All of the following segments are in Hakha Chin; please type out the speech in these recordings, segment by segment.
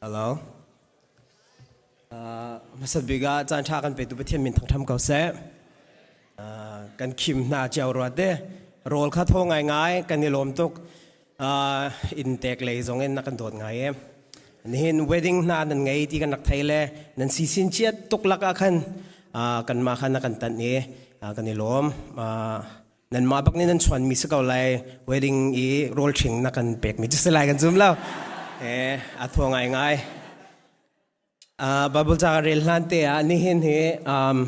Hello. Uh, hmasa bik ah caan ṭha kan petu Pathian min thangṭham ko seh. Uh, kan khim hna cio rua te. Rawl kha thaw ngaingai kan i lawm tuk. Uh, inn tek lei zong in na kan dawt ngai e. Nihin wedding hna nan ngei ti kan rak thei le nan si sin chiat tuk lak ah khan uh, kanmah kha na kan tanh i uh, kan i lawm. Uh, nanmah bak nih nan chuanmi si ko lai wedding i rawl ṭhing na kan pekmi cu si lai kan zum lo eh a thua ngaingai uh, Bible ca rel hlan te ah nihin hi um,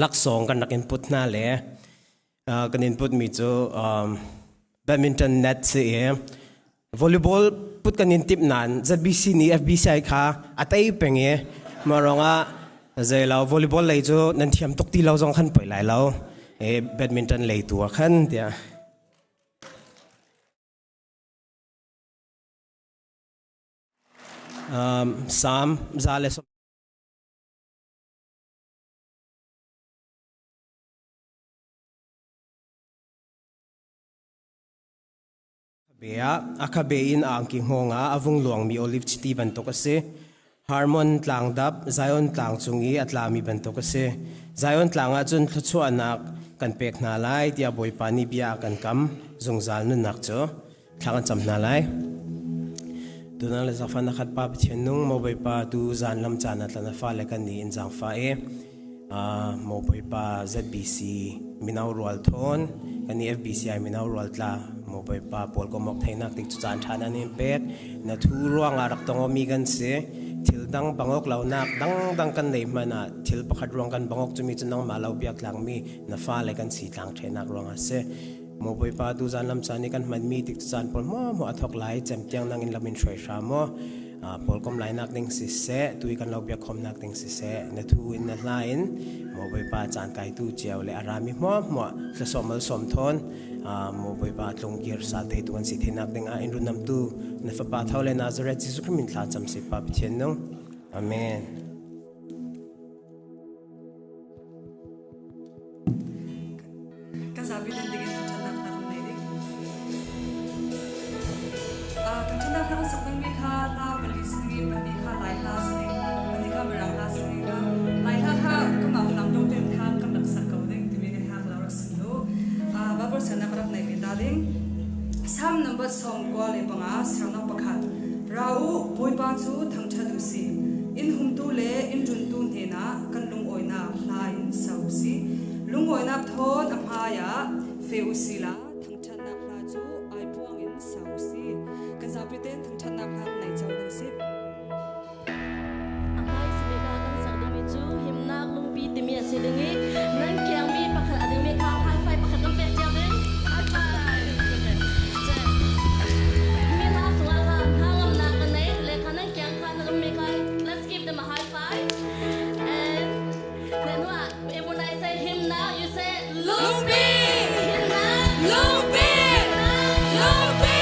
laksawng kan rak in put hna le uh, kan in put mi cu um, badminton net si i Volleyball put kan in timh nain ZBC nih FBCI kha a tei peng i mah ruangah zei lo volleyball lei cu nan thiam tuk ti lo zong khan poi lai lo i badminton lei tu ah khan tiah um, Psalm za le Bia a khabe in a angki hngawng ah a vung luangmi oliv chiti bantuk a si. Hermon tlangdap Zion tlang cung i a tlami bantuk a si. Zion tlang ah cun thluachuahnak kan pek hna lai tiah Bawipa nih bia a kan kam. Zungzal nunnak cu thla kan cam hna lai. Tunan le zaangfah na khat Pa Pathian nung maw Bawipa tu zan lam caan ah tlan a fale kan nih in zaangfah i maw Bawipa ZBC mino rual thawn kan i FBCI mino rual tla maw Bawipa pawl ko mok theinak tik cu caan ṭha nan in pek na thu ruangah rak tongomi kan si thil dang bangok lonak dangdang kan nei hmanh ah thil pakhat ruang kan bangok cumi cu nangmah lo biak tlangmi na fale kan si tlang ṭhenak ruangah si maw Bawipa tu zan lam caan i kan hmanmi tik caan pawl mo mo a thok lai cem tiang nang in lam in hruai hram maw pawl kom lai nak ding siseh tu i kan lo biak khom nak ding siseh na thu in na hla in maw Bawipa caan kai tu cio le arami hmuah hmuah thlasom al som thon maw Bawipa tlung kir sal thei tu kan si thenak ding ah in runam tu na fapa tho le Nazareth Jesuh Christ min thla cam si pa Pathian nung amen Kan zapi nan ding in thangṭhatnak hna kan nei ding. Thangṭhatnak hna kan sak dingmi kha hla pali simi pahnih kha Lai hla si pahnih kha Mirang hla si kha Lai hla kha kamah falam dong ten kha kan rak sak ko ding timi he hak lo rak sim lu. Bible siannak rak nei ve ta ding. Psalm number 95 sernak pakhat. Ra u, Bawipa cu thangṭhat u sih. Inn humtu le inn ṭuntu hnenah kan lungawinak hla in sa u sih. Lungawinak thawn a hmaiah fe u si la thangṭhatnak hla cu ai puang in sa u sih. Kan zapi tein thangṭhatnak hla nei cio ding si. A hmai simi kha kan sak dingmi cu himnak lungpi timi a si ding i nan kiangmi pakhat a dingmi kha high five pakhat kan pek cio ding. High five. Mi hla sungah kha hna ngamnak kan nei le kha nan kiang kha na ummi kha let's give them a high five. And then what? When I say himnak, you say lungpi. Himnak. Lungpi! Lungpi!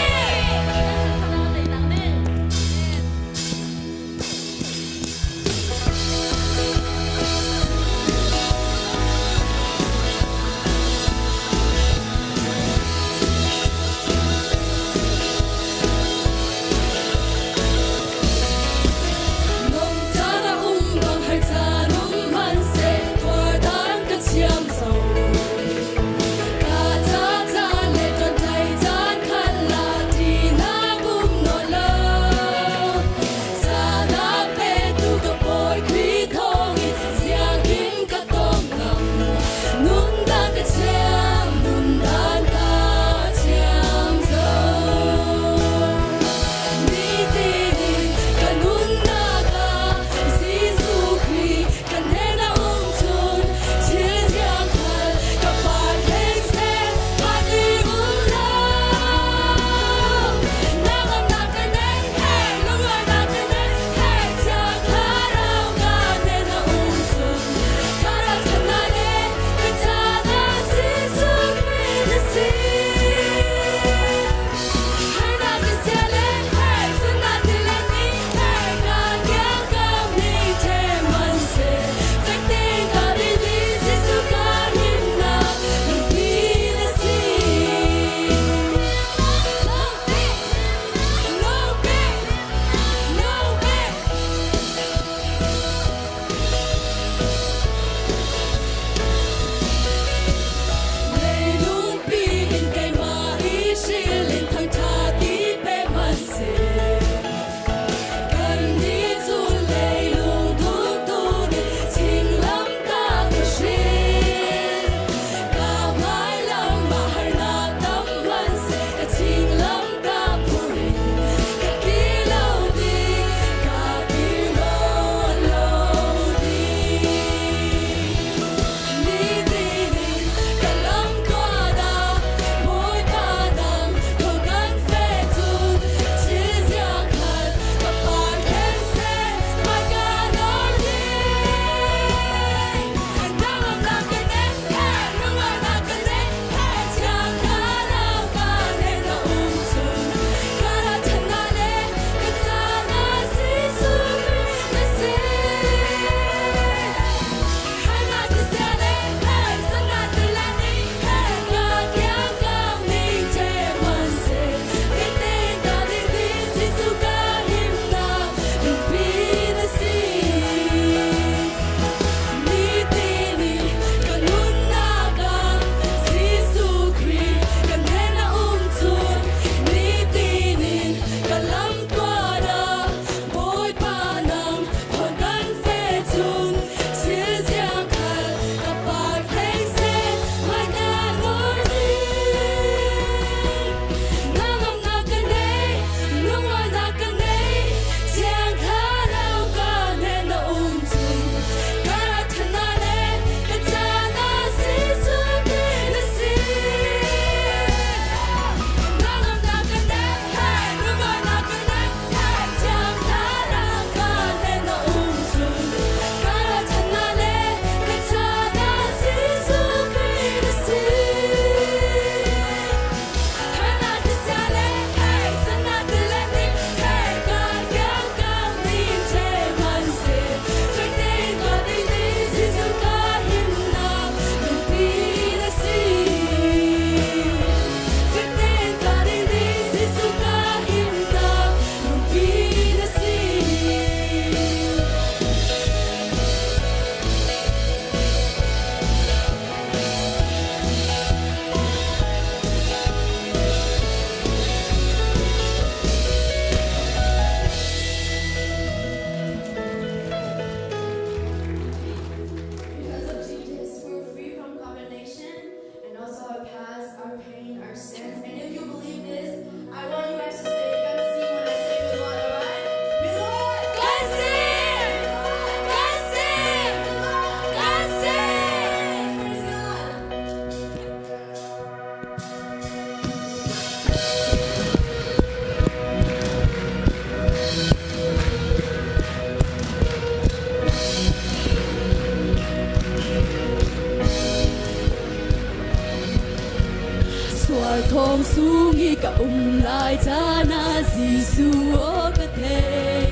Sual thong sung i ka um lai caan ah Jesuh aw ka thei.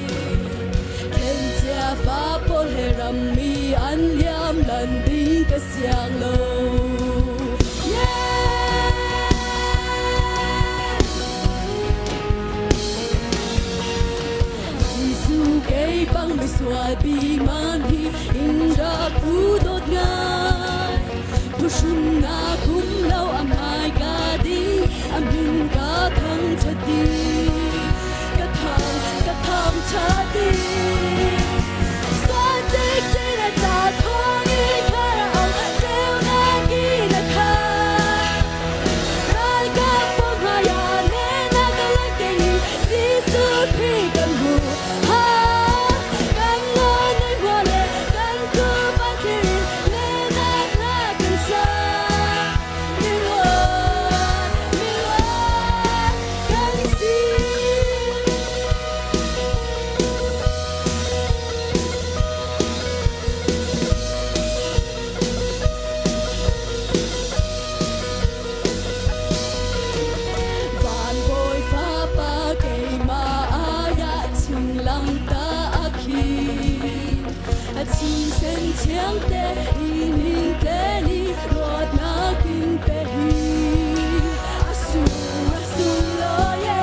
Khencia fa pawl he rammi an liam lan ding ka siang lo. Yeah! Jesuh kei bang misual bi man hi in rak u dawt ngai. Phuhrunnak um lo a hmai ka ding, a min ka thang ṭhat Ka thang, ka thang ṭhat Sual cikcin a ca thawng i khar a um, ceunak in a khat. Ralkap hmai ah hnenak a lang i Jesuh Khrih kan hmu. Ha, kan nawl nei hua le kan tu van thlir in hnenak hla kan sa. Miluan, miluan kan si. Van bawi fapa keimah aiah chunglam ta a khi. A chimsen thiang te in hin te ni luatnak in pe hi. A sung a sung lo ye.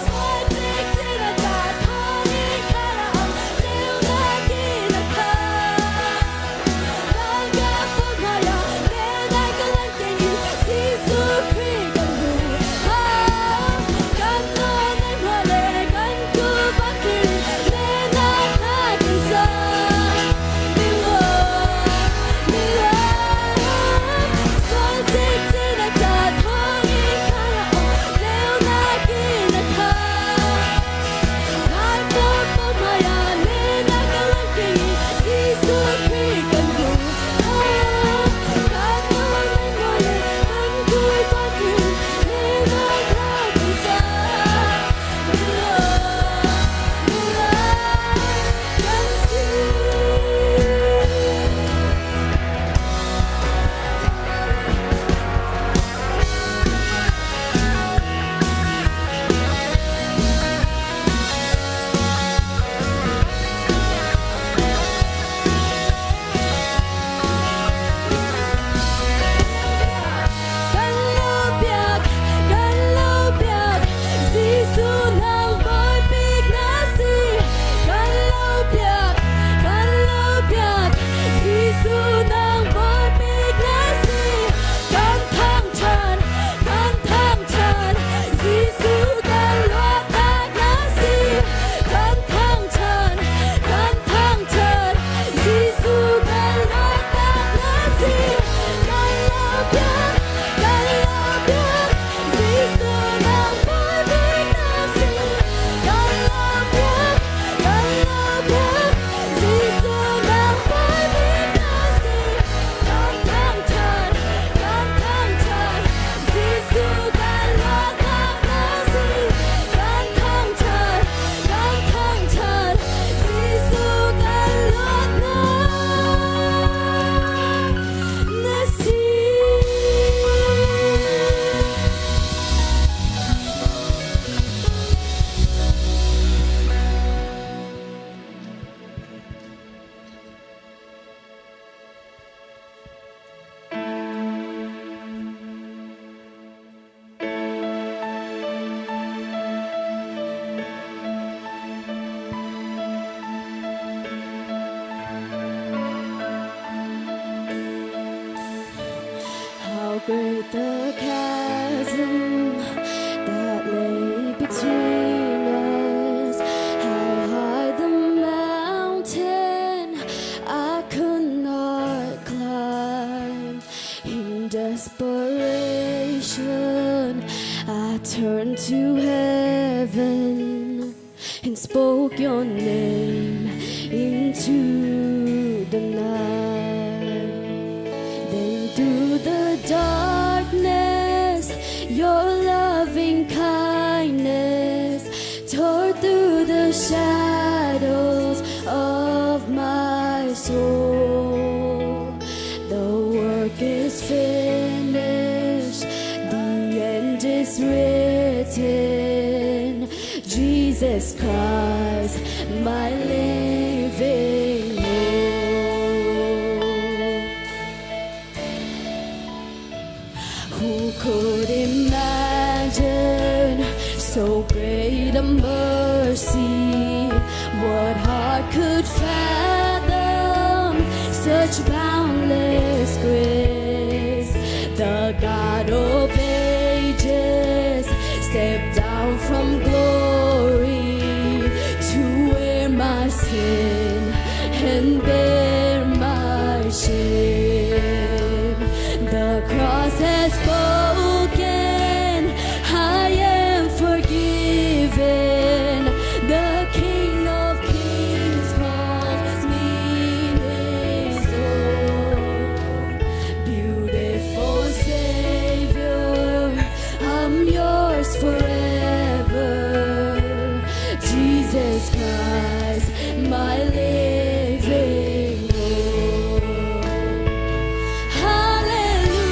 Sual cikcin a ca thawng i khar a um, ceunak in a khat. Ralkap hmai ah lenai ka lan te i Jesuh Khrih kan hmu. Ha, kan nawl nei hma le kan tu bantuin lenai hna kan sa. Miluan, miluan, sual cikcin a ca thawng in khar a um, leunak in a khat. Ralkap hmai ah lenai ka lan te i Jesuh Khrih kan hmu. Ha, kan nawl nei hma le kan tu bantuin lenai hna kan sa. Miluan, miluan kan si. Kan lo piak, kan lo piak, Jesuh nang bawi bik na si. Kan lo piak, kan lo piak, Jesuh nang bawi bik na si. Kan thangṭhat, kan thangṭhat, Jesuh kan luatnak na si. Kan thangṭhat, kan thangṭhat, Jesuh kan luatnak na si. Kan lo piak, kan lo piak, Jesuh nang bawi bik na si. Kan lo piak, kan lo piak, Jesuh nang bawi bik na si. Kan thangṭhat, kan thangṭhat, Jesuh kan luatnak na si. Kan thangṭhat, kan thangṭhat, Jesuh kan luatnak na si. How great the chasm that lay between us. How high the mountain I could not climb. In desperation, I turned to heaven and spoke your name into the night. Then through the darkness, your loving kindness tore through the shadows of my soul. The work is finished. is written, Jesus Christ, my living hope. Who could imagine so great a mercy? What heart could fathom such boundless grace? The God of ages stepped down from glory to wear my sin and bear my shame. The cross has spoken, I am forgiven. The King of Kings calls me his own. Beautiful Savior, I'm yours forever. Jesus Christ, my living hope. Hallelujah.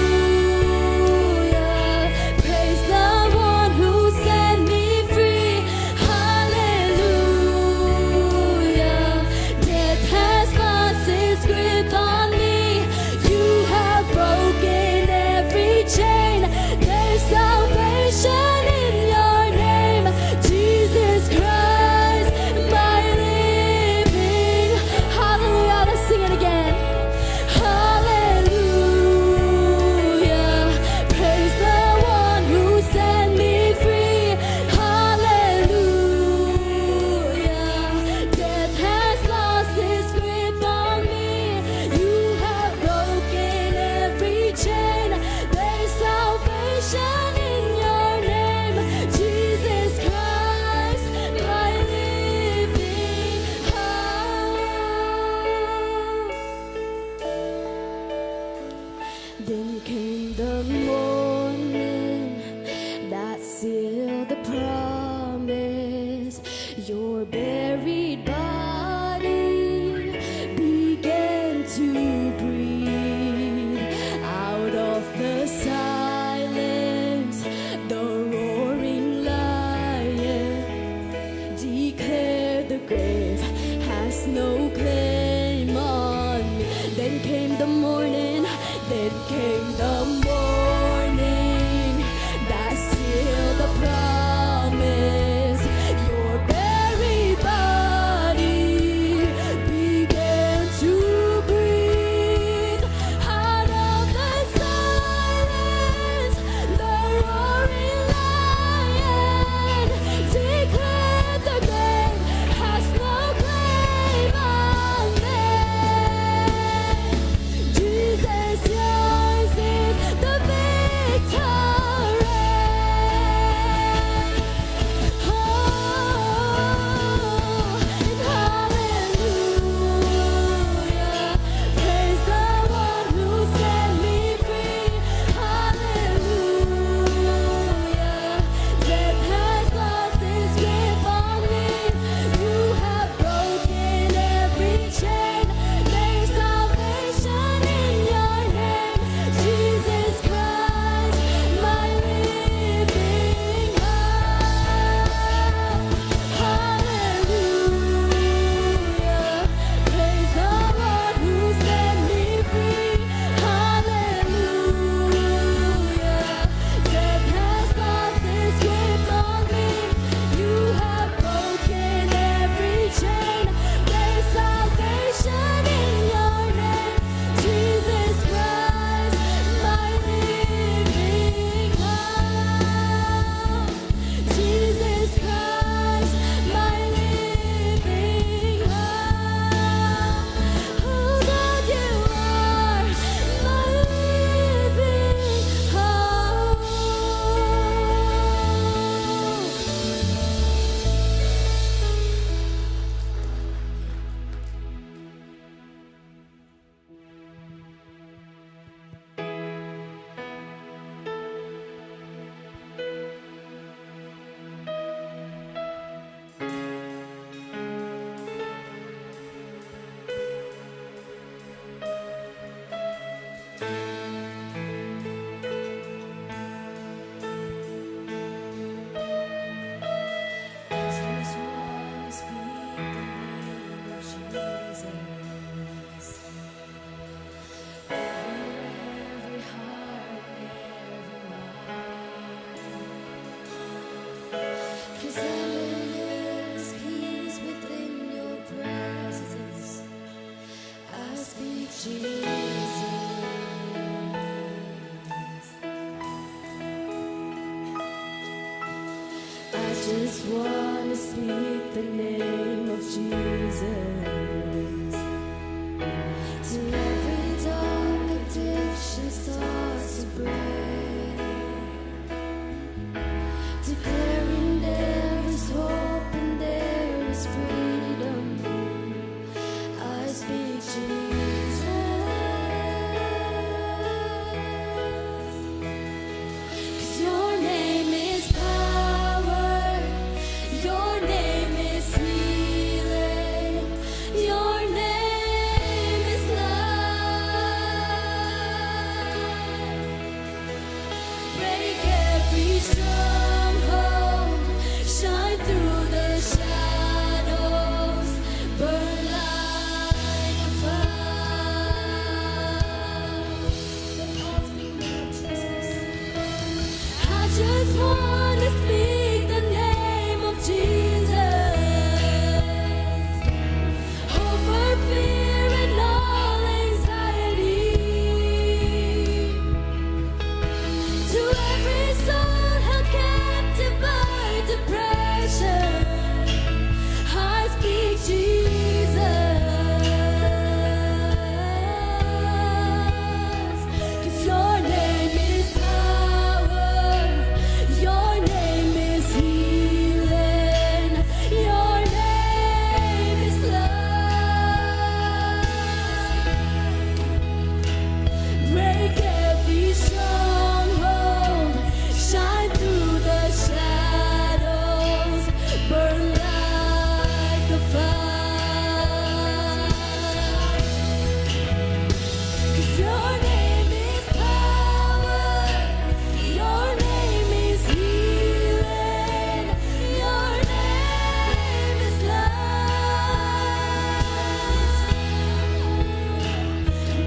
just wanna speak the name of Jesus till every dark addiction starts to break, declaring there is hope and there is freedom. I speak Jesus. 'Cause your name is power, your name is healing, your name is life. Break every stronghold, shine through the shadows, burn like a fire. Let's all speak the name of Jesus. I just wanna speak the name of Jesus over fear and all anxiety. To every soul held captive by depression, I speak Jesus. 'Cause your name is power, your name is healing, your name is love. Break every stronghold, shine through the shadows, burn like a fire. 'Cause your name is power, your name is healing, your name is love.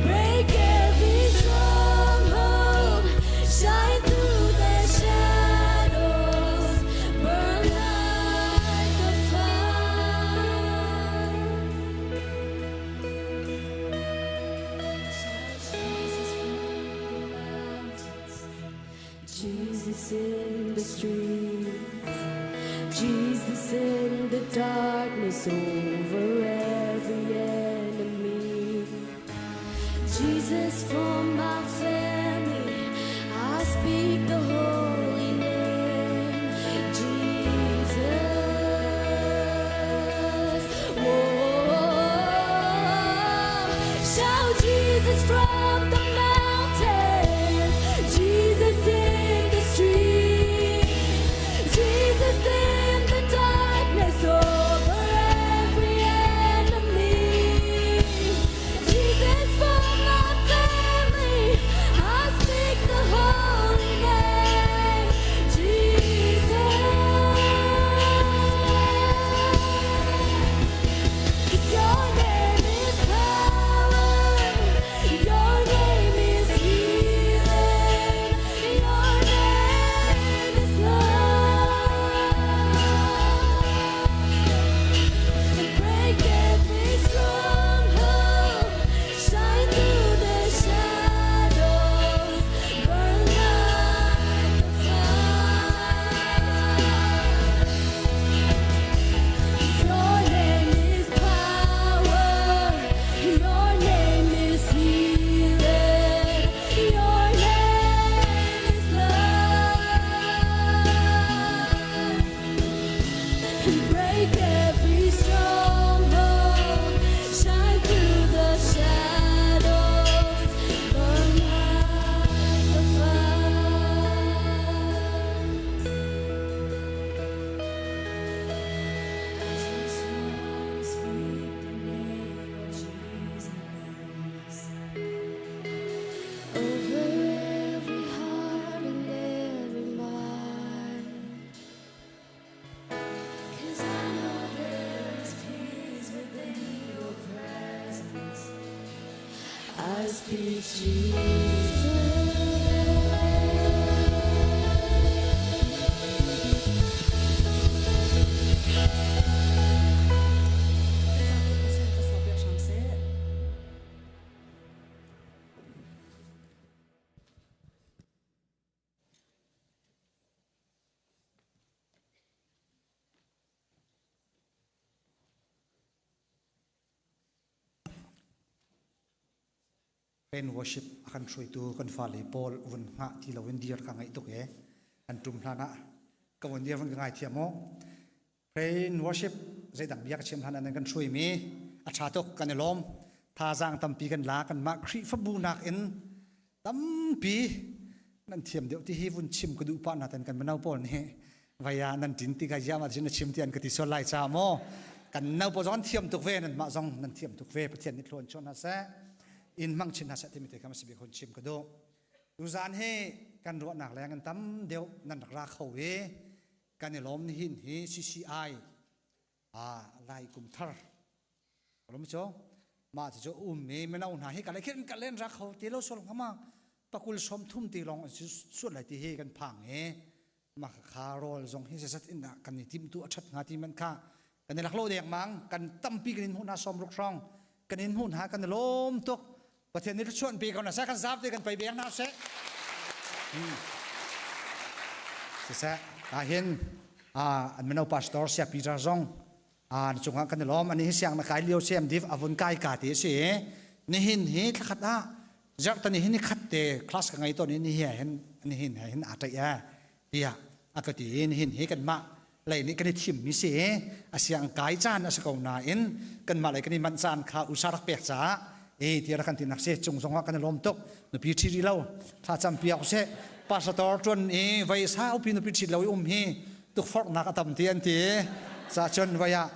Break every stronghold, shine through the shadows, burn like a fire. Jesus from the mountains, Jesus in the streets, Jesus in the darkness over every enemy. Jesus for my family, I speak the holy name, Jesus. Whoa. Shout Jesus from the mountains, Jesus in the streets, Jesus in the darkness over every enemy. Jesus for my family, I speak the holy name, Jesus. 'Cause your name is power, your name is healing, your name is love. And break every stronghold, shine through the shadows, burn like a fire. Your name is power, your name is healing, your name is love. And break every stronghold, shine through the shadows, burn like a fire. I just wanna speak the name of Jesus over every heart and every mind. 'Cause I know there is peace within your presence. I speak Jesus. Zapi Pathian thluachuah pek hram seh. Rain worship a kan hruaitu kan fale pawl vun hngah ti loin dir ka ngaih tuk e. An tum hlan ah ka vun dir vun ka ngai thiam u. Rain worship zeidang bia ka chim hlan ah nan kan hruaimi a ṭha tuk kan i lawm. Thazaang tampi kan la kanmah Khrihfabu nakin tampi nan thiam deuh ti hi vun chim ka duh pah naten kan mino pawl nih vaya nan tin ti ka yam ah na chim ti an ka ti sual lai cha maw kan no pawl zong an thiam tuk ve nan mah zong nan thiam tuk ve Pathian nih thluan chuan hna seh in mang chin hna seh timi te kha ma si bik hun chim ka duh tuzan hi kan ruahnak leng an tam deuh nan rak ra kho i kan i lawm nihin hi CCI a lai kum thar lom cho ma chu um mi mino hna hi ka le khin ka len ra kho ti lo sol ngama pakul som thum ti long suat lai ti hi kan phang e ma kha rol zong hi sat in kan ni tim tu a that nga ti man kha kan lak lo deng mang kan tampi kan in hu na som ruk rong kan in hu na kan lom tuk Pathian nih chuan pe ko na sa kan zap te kan pai beng na se siseh ah hin an mino pastor sia Peter zong an cungah kan i lawm ani hi siang na kai lio CMD avun kai ka ti si nihin hi thlakhat ah zarhtani hi ni khat te class ka ngei ton ni hi hin ni hin hin a tai a tiah a ka ti nihin hi kan mah lei nih kan i thim mi si a siang kai caan a si ko nain kanmah lei kan i manh caan kha usa rak pek caah e ti rak kan ti nak si cung zong ah kan i lawm tuk nupi ṭhi rih lo thla cam piak usih pastor ṭuan i vei saupi nupi ṭhit lo i um hi tukforhnak a tam ti an ti ca cun voi ah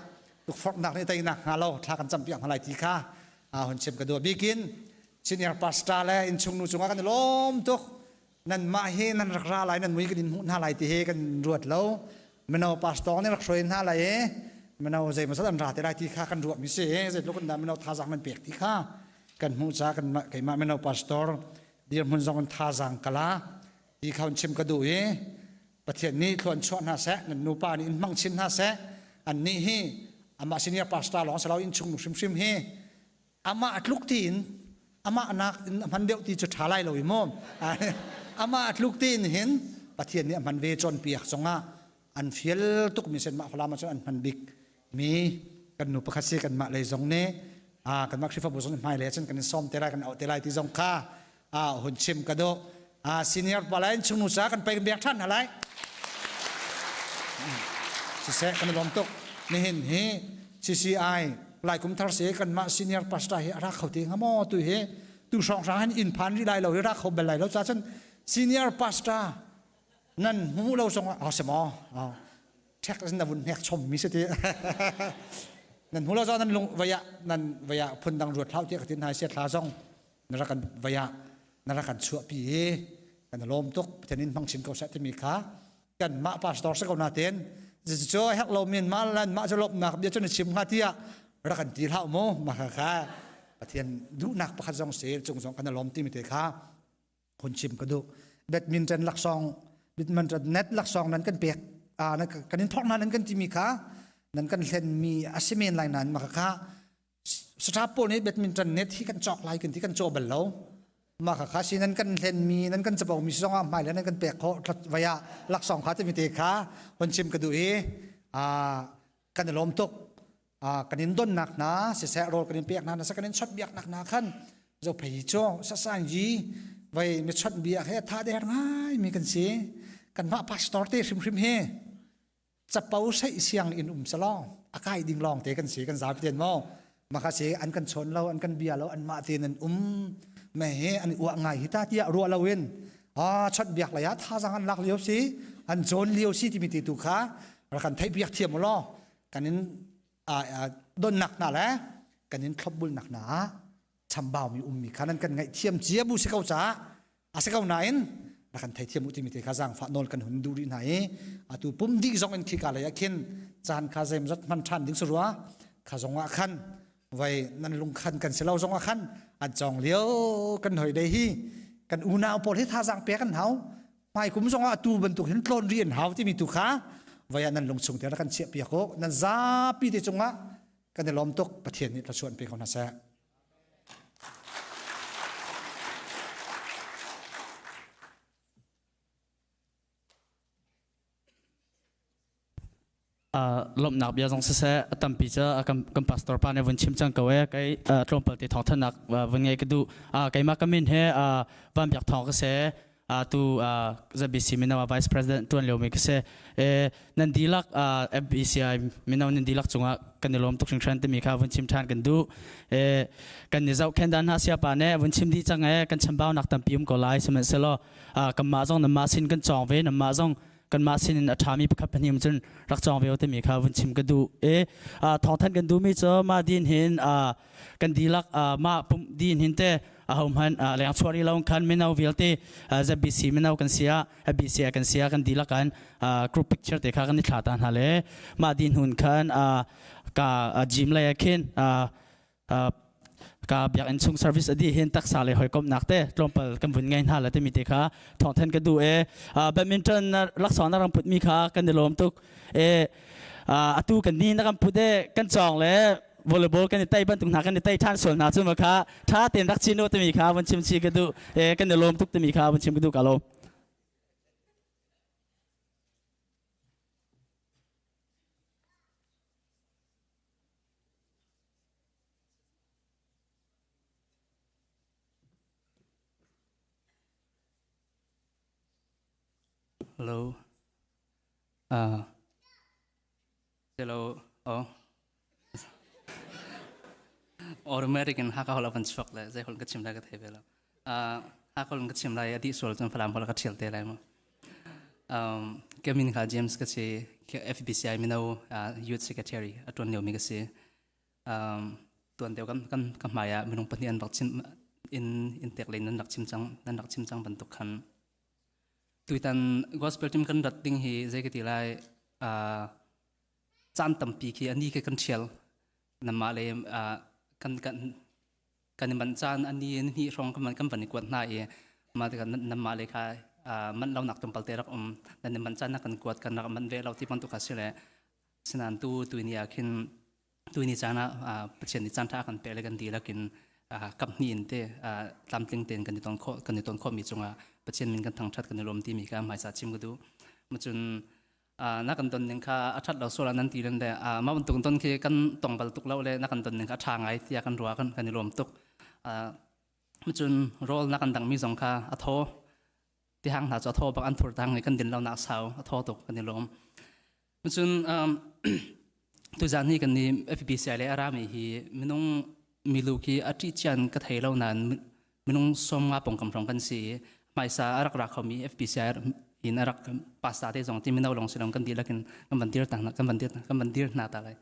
tukforhnak nih teinak hnga lo thla kan cam piak hna lai ti kha hun chim ka duh bikin senior pastor le innchung nu cungah kan i lawm tuk nanmah hi nan rak ra lai nan mui kan in hmuh hna lai ti hi kan ruat lo mino pastor nih rak hruai hna lai i mino zeimawzat an ra te lai ti kha kan ruah mi si zeitluk in dah mino thazaang nan pek ti kha kan hmuh ca kan keimah mino pastor dirhmun zong in thazaang kala ti kha chim ka duh i Pathian nih thluan chuah hna seh nan nupa nih in hmang chin hna seh an nih hi amah senior pastor lawng salo in chung hrimhrim hi amah a tluk tiin amah nak in a hman deuh ti cu ṭha lai lo i maw amah a tluk tiin hin Pathian nih a hman ve cawnpiak zongah an fial tuk mi sen mah Falam ahcun an hman bik mi kan nu pakhat si kanmah lei zong nih a kanmah Khrihfabu zong nih hmailei ahcun kan in sawm te lai kan auh te lai ti zong kha a hun chim ka duh a senior palai in chungnu ca kan pei kan biak ṭhan hna lai siseh kan i lawm tuk nihin hi CCI lai kum thar si kanmah senior pastor hi a rak kho te hnga maw tu hi tu hrawng hrang hin inn phan rih lai lo hi rak kho bel lai lo ca cun senior pastor nan hmu lo zong ah si maw ṭhek na vun hnek chom mi si ti nan hmu lo zong nan lung vaya nan vaya phun dang ruat hlau ti ka tin hai sia thla zong na rak kan vaya na rak kan chuahpi i kan lawm tuk Pathian in hmang chin ko seh timi kha kan mah pastor si ko na ten cu hek lo min ma lan mah cu lawmnak bia cu na chim hnga tiah rak kan ti hlah mu mah kha Pathian duhnak pakhat zong si cung zong kan lawm timi te kha hun chim ka duh badminton laksawng badminton net laksawng nan kan pek kan in thawk na nan kan timi kha nan kan hlen mi a si men lai nan mah kha Staff pawl nih badminton net hi kan cawk lai kan ti kan caw bal lo. Mah kha si nan kan hlen mi nan kan capo mi zong ah hmai le nan kan pek khawh vai ah laksawng kha timi te kha hon chim ka duh i kan i lawm tuk. Kan in donnak hna siseh rawl kan in pek hna na kan in chawt biak nak hna khan zo phei cu sasan yi vai mi chawt biak he tha der ngai mi kan si. Kan mah pastor te hrimhrim hi capo seih siang in um salong a kai ding lawng te kan si kan zapi ten maw maka si an kan chawn lo an kan bia lo an mah tein an um me he an uah ngai hi ta tiah ruah lo in a chot biak lai ah thazang an lak lio si an cawn lio si timi ti tu kha rak kan theih biak thiam law kan in donnak na le kan in thlopbul nak na chambau mi ummi kha nan kan ngaih thiam cia bu si ko caah a si ko nain na kan theithiam u timi te kha zaangfah nawl kan hun duh rih hna i atu pum dih zong in khika lei ah khin caan kha zeimzat hman ṭhan ding si rua kha zong ah khan vai nan lungkhan kan si lo zong ah khan an cawng lio kan hoi dei hi kan unau pawl hi thazaang pek an hau hmai kum zong ah atu bantuk hin tlawn ri an hau timi tu kha vai ah nan lungchung te rak kan chiah piak u nan zapi te cungah kan i lawm tuk Pathian nih thluachuah pe ko hna seh. Lawmhnak bia zong siseh a tampi cu kan pastor pa nih vun chim cang ko e. Kei tlawmpal te thawngthanhnak vun ngei ka duh. Keimah ka min he Van Biak Thawng ka si. Tu ZBC mino vice president tuan liomi ka si. Nan dihlak FBCI mino nan dihlak cungah kan i lawm tuk hringhran timi kha vun chim than kan duh. Kan i zohkhen dan hna siapa nih vun chim dih cang e, kan chambaunak tampi um ko lai, sihmanhsehlaw kanmah zong nanmah sin kan cawng ve, nanmah zong kanmah sinin a ṭhami pakhat pahnih cun rak cawng ve timi kha vun chim ka duh. E thawngthanh kan duhmi cu mah din hin kan dihlak mah pum din hin te aho hmanh leng chuah rih lo khan mino vialte ZBC mino kan sia FBC kan sia kan dihlak kan group picture te kha kan i thla ta hna le mah din hun khan ka gym lei ah khin ka biakinn chung service a dih hin taksa le hawikomhnak te tlawmpal kan vun ngei hna la timi te kha thawngthan ka duh e. Badminton na laksawng na ram put mi kha kan i lawm tuk e. Atu kan ni na kan put e, kan cawng le volleyball kan i tei bantuk hna kan i tei than sual hna cu ma kha tha ten rak chin u timi kha vun chim chi ka duh e. Kan i lawm tuk timi kha vun chim ka duh ka lawm. Hello. Hello. Oh. Automatic in Hakha holh a van chuak le zei holh ka chim lai ka thei ve lo. Hakha holh ka chim lai a dih sual cun Falam holh ka ṭhial te lai mu. Ka min kha James ka si. FBCI mino youth secretary a ṭuan liomi ka si. Tuan deuh kan kan ka hmai ah minung pahnih an rak chim in in tek len nan rak chim cang nan rak chim cang bantuk khan tuitan gospel team kan rat ding hi zei ka ti lai, caan tampi khi ani ke kan thial namah le kan kan kan i manh caan ani ni hrawng kan kan van i kuat hna i mah tikah namah le kha manh lo nak tlawmpal te rak um, nan i manh caan na kan kuat, kan rak manh ve lo ti bantuk kha si le. Sinain tu tuini ah khin tuini caan ah Pathian nih caan ṭha kan pek le kan dihlak in kap hnih in te tlamtling tein kan i ton khawh kan i ton khawhmi cungah Pathian min kan thangṭhat, kan i lawm timi kha hmaisa chim ka duh. Macun na kan don ning kha a ṭhat lo sual ah nan ti len le mah bantuk ton khi kan tong bal tuk lo le na kan don ning kha a ṭha ngai tiah kan ruah, kan i lawm tuk. Macun rawl na kan dangmi zong kha a thaw tihang hna cu a thaw bak, an thur tang i kan din lo nak sau, a thaw tuk, kan i lawm. Cun tuzan hi kan ni FBCI le arami hi minung milu khi a ṭih cian ka thei lo nain minung 50 pongkam hrawng kan si. Hmaisa a rak ra khomi FBCI in a rak pasta te zong ti mino lawng si long kan dihlak in kan van dir kan van dir kan van dir hna ta lai.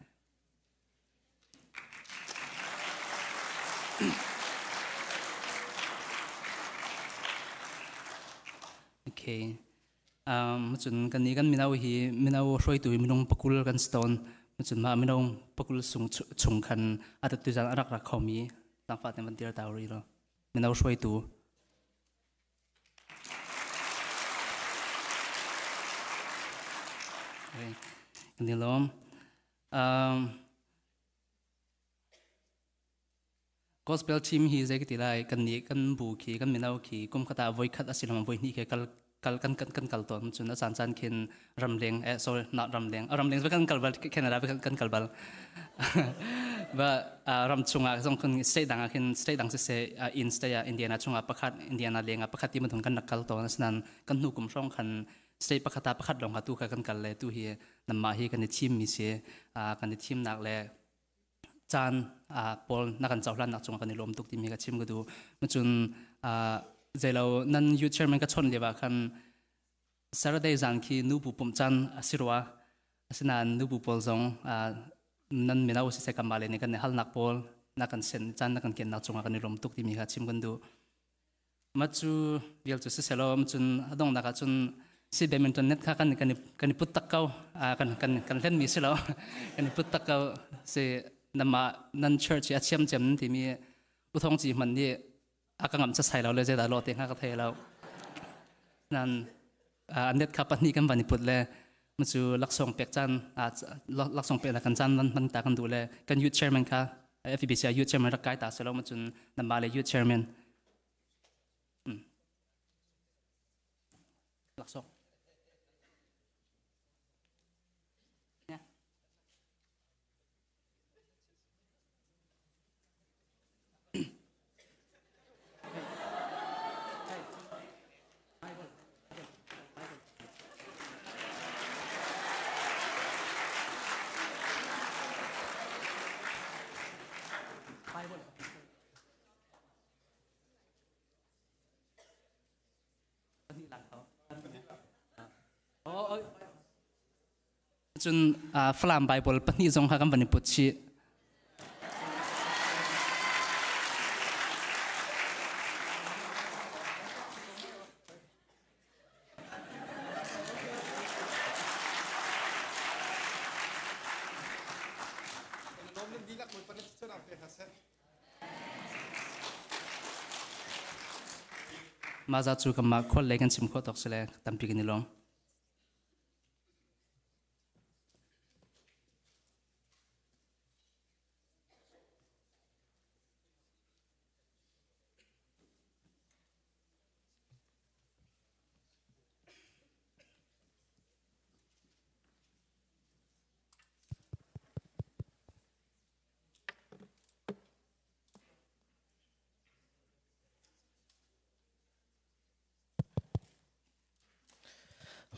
Okay. Cun kan nih kan mino hi mino hruaitu hi minung 20 kan si tawn. Cun mah mino 20 sung chung khan a tu zan a rak rak khomi tlangfa te van dir ta ri lo. Mino hruaitu. Okay. Kan i lawm. Gospel team hi zei ka ti lai, kan nih kan bu khi kan mino khi kum khat ah voi khat asiloah voi hnih khi kal kal kan kan kan kal tawn. Cun a caan caan khin ramleng, eh, sorry, not ramleng, ramleng kan kal bal, Canada kan kal bal ba, ram chungah zong kun state dang ah khin, state dang siseh, in state ah Indiana chungah pakhat, Indiana leng ah pakhat ti mun kan rak kal tawn. Asinain kan hnu kum hrawng khan state pakhat ah pakhat lawng kha tu kha kan kal le tu hi namah hi kan i thim mi si. Kan i thimnak le caan pawl na kan cohlannak cungah kan i lawm tuk timi ka chim ka duh. Cun zeilo nan youth chairman ka chawnh lio ah khan Saturday zan khi nubu pumh caan a si rua. Asinain nubu pawl zong nan mino siseh kanmah le nih kan i halnak pawl na kan sen caan na kan kennak cungah kan i lawm tuk timi kha chim kan duh. Ma cu vial cu siselaw cun a donghnak ah cun si badminton net kha kan kan kan i put tak ko, kan kan kan hlen mi si lo, kan i put tak ko si. Nama nan church a chiam cem nan timi uthong chi man nih a ka ngam cha sai lo le zei dah lo te nga ka thei lo nan net kha pahnih kan van i put le ma cu laksawng pek caan, laksawng pek na kan caan man ta kan duh le kan youth chairman kha FBC youth chairman rak kai ta selo ma cun nama le youth chairman laksawng. Cun Falam Bible pahnih zong kha kan van i put chih. Mah za cu kanmah khual lei kan chim khawh tawk si le tampi kan i lawm.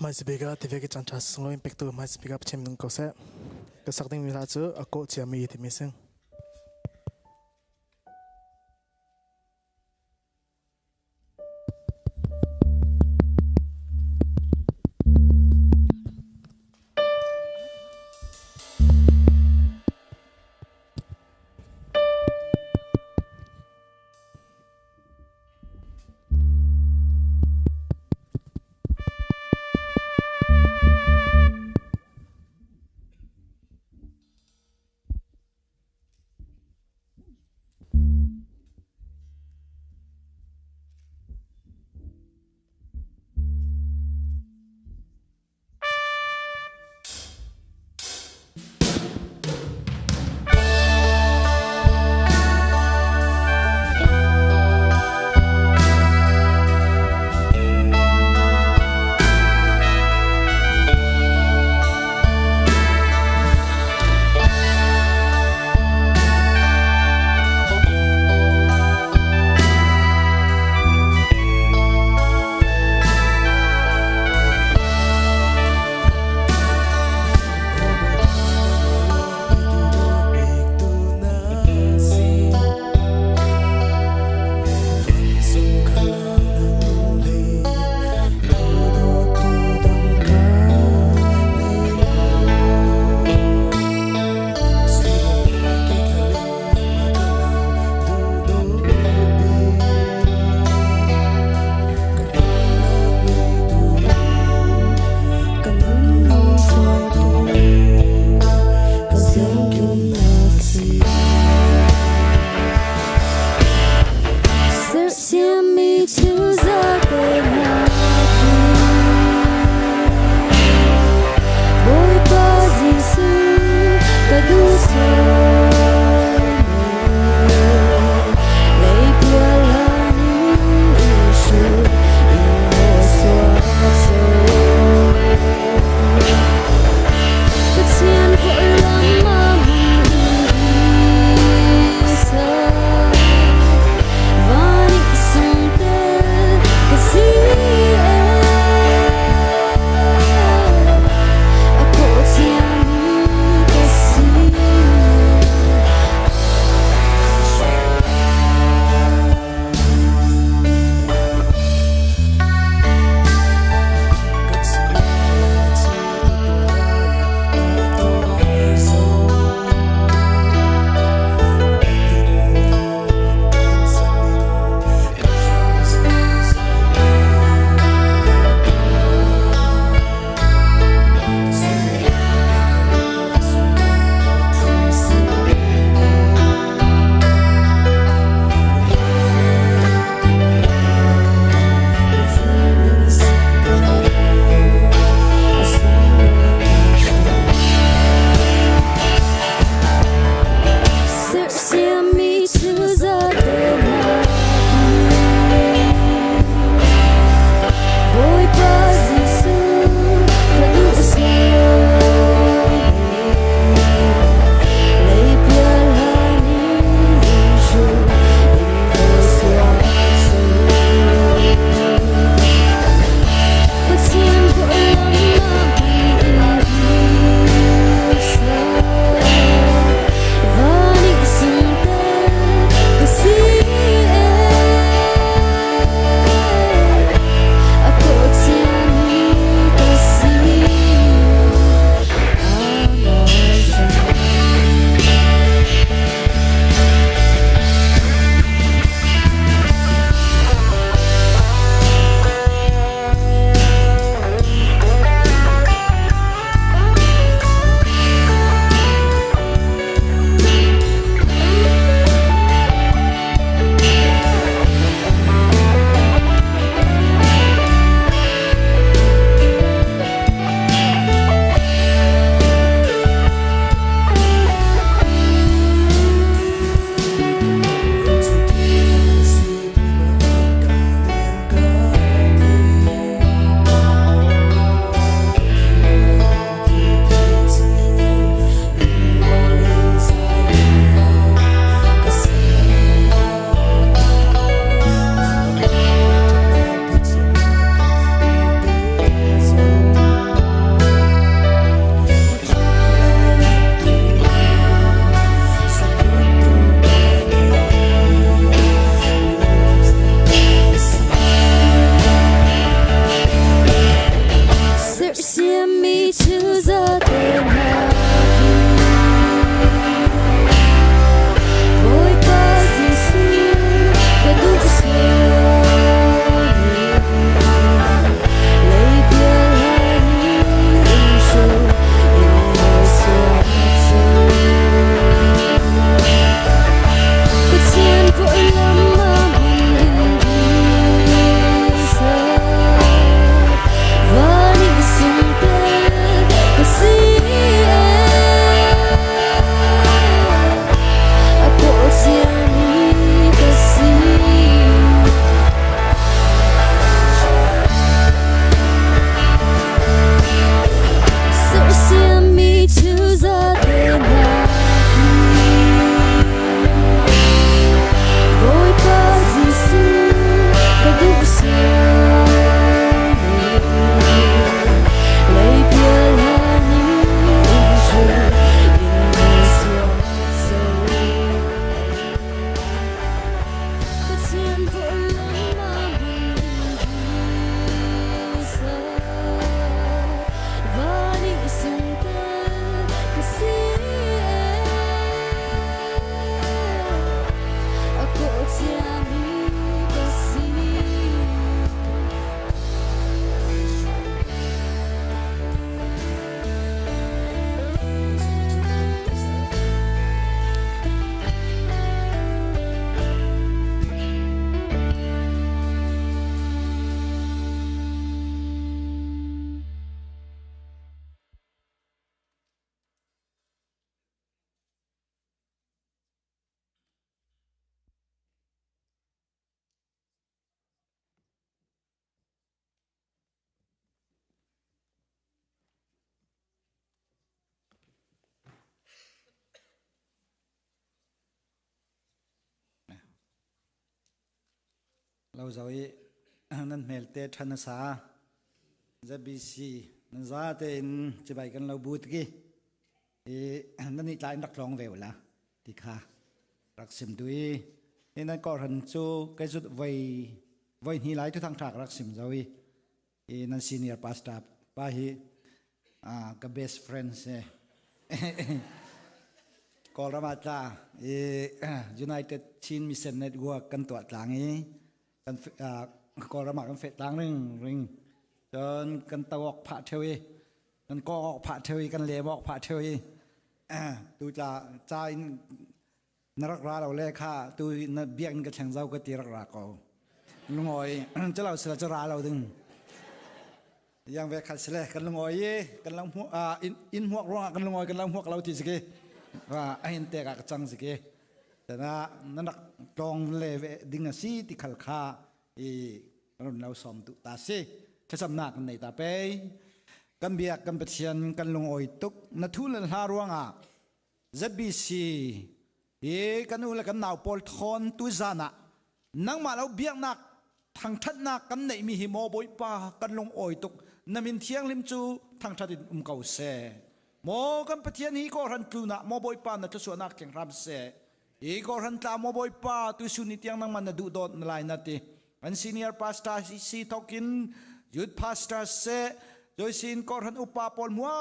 Hmaisabik ah tive ke caan ṭha sunglawi in pektu hmaisabik ah Pathian minung ko seh. Ka sak dingmi hla cu a kawh ciami timi a si. Lo zo i nan hmel te ṭhan a sa. ZBC nan za tein cibai kan lo but ki i nan i tlai in rak tlawng ve ula ti kha rak sim du i ni nan kawhran cu kai zut voi voi hni lai tu thang ṭha rak sim zo i i nan senior pastor pa hi ka best friend si Kawlram ah tla i United Chin Mission Network kan tuah tlang i kan Kawlram ah kan feh tlang ring ring cun kan tawak phah theu i kan kawk phah theu i kan lewok phah theu i tu tla ca in na rak ra lo le kha tu na biakinn ka thleng zau ka ti rak ra ko lungoi chalo sila chu ra lo ding yang ve khat sile kan lungoi i kan lang hmu in in hmuak ruang kan lungoi kan lang hmuak lo ti siki ra ahin te ka chang siki tana na nak tlong le ve ding a si ti khal kha i run lo som tu ta si thasam nak nei ta pe kan biak kan pathian kan lungoi tuk na thu lan hla ruangah ZBC hi kan u le kan nau pawl thawn tu zan ah nangmah lo biaknak thangthatnak kan neihmi hi maw Bawipa kan lung awi tuk na min thianghlim cu thangthat in um ko seh maw kan Pathian hi kawhran tlun ah maw Bawipa na thluachuahnak thleng hram seh hi kawhran tla maw Bawipa tu sun ni tiang nangmah na duh dawt na lai na ti An senior pastor si thokin youth pastor se joisin korhan upa pawl mua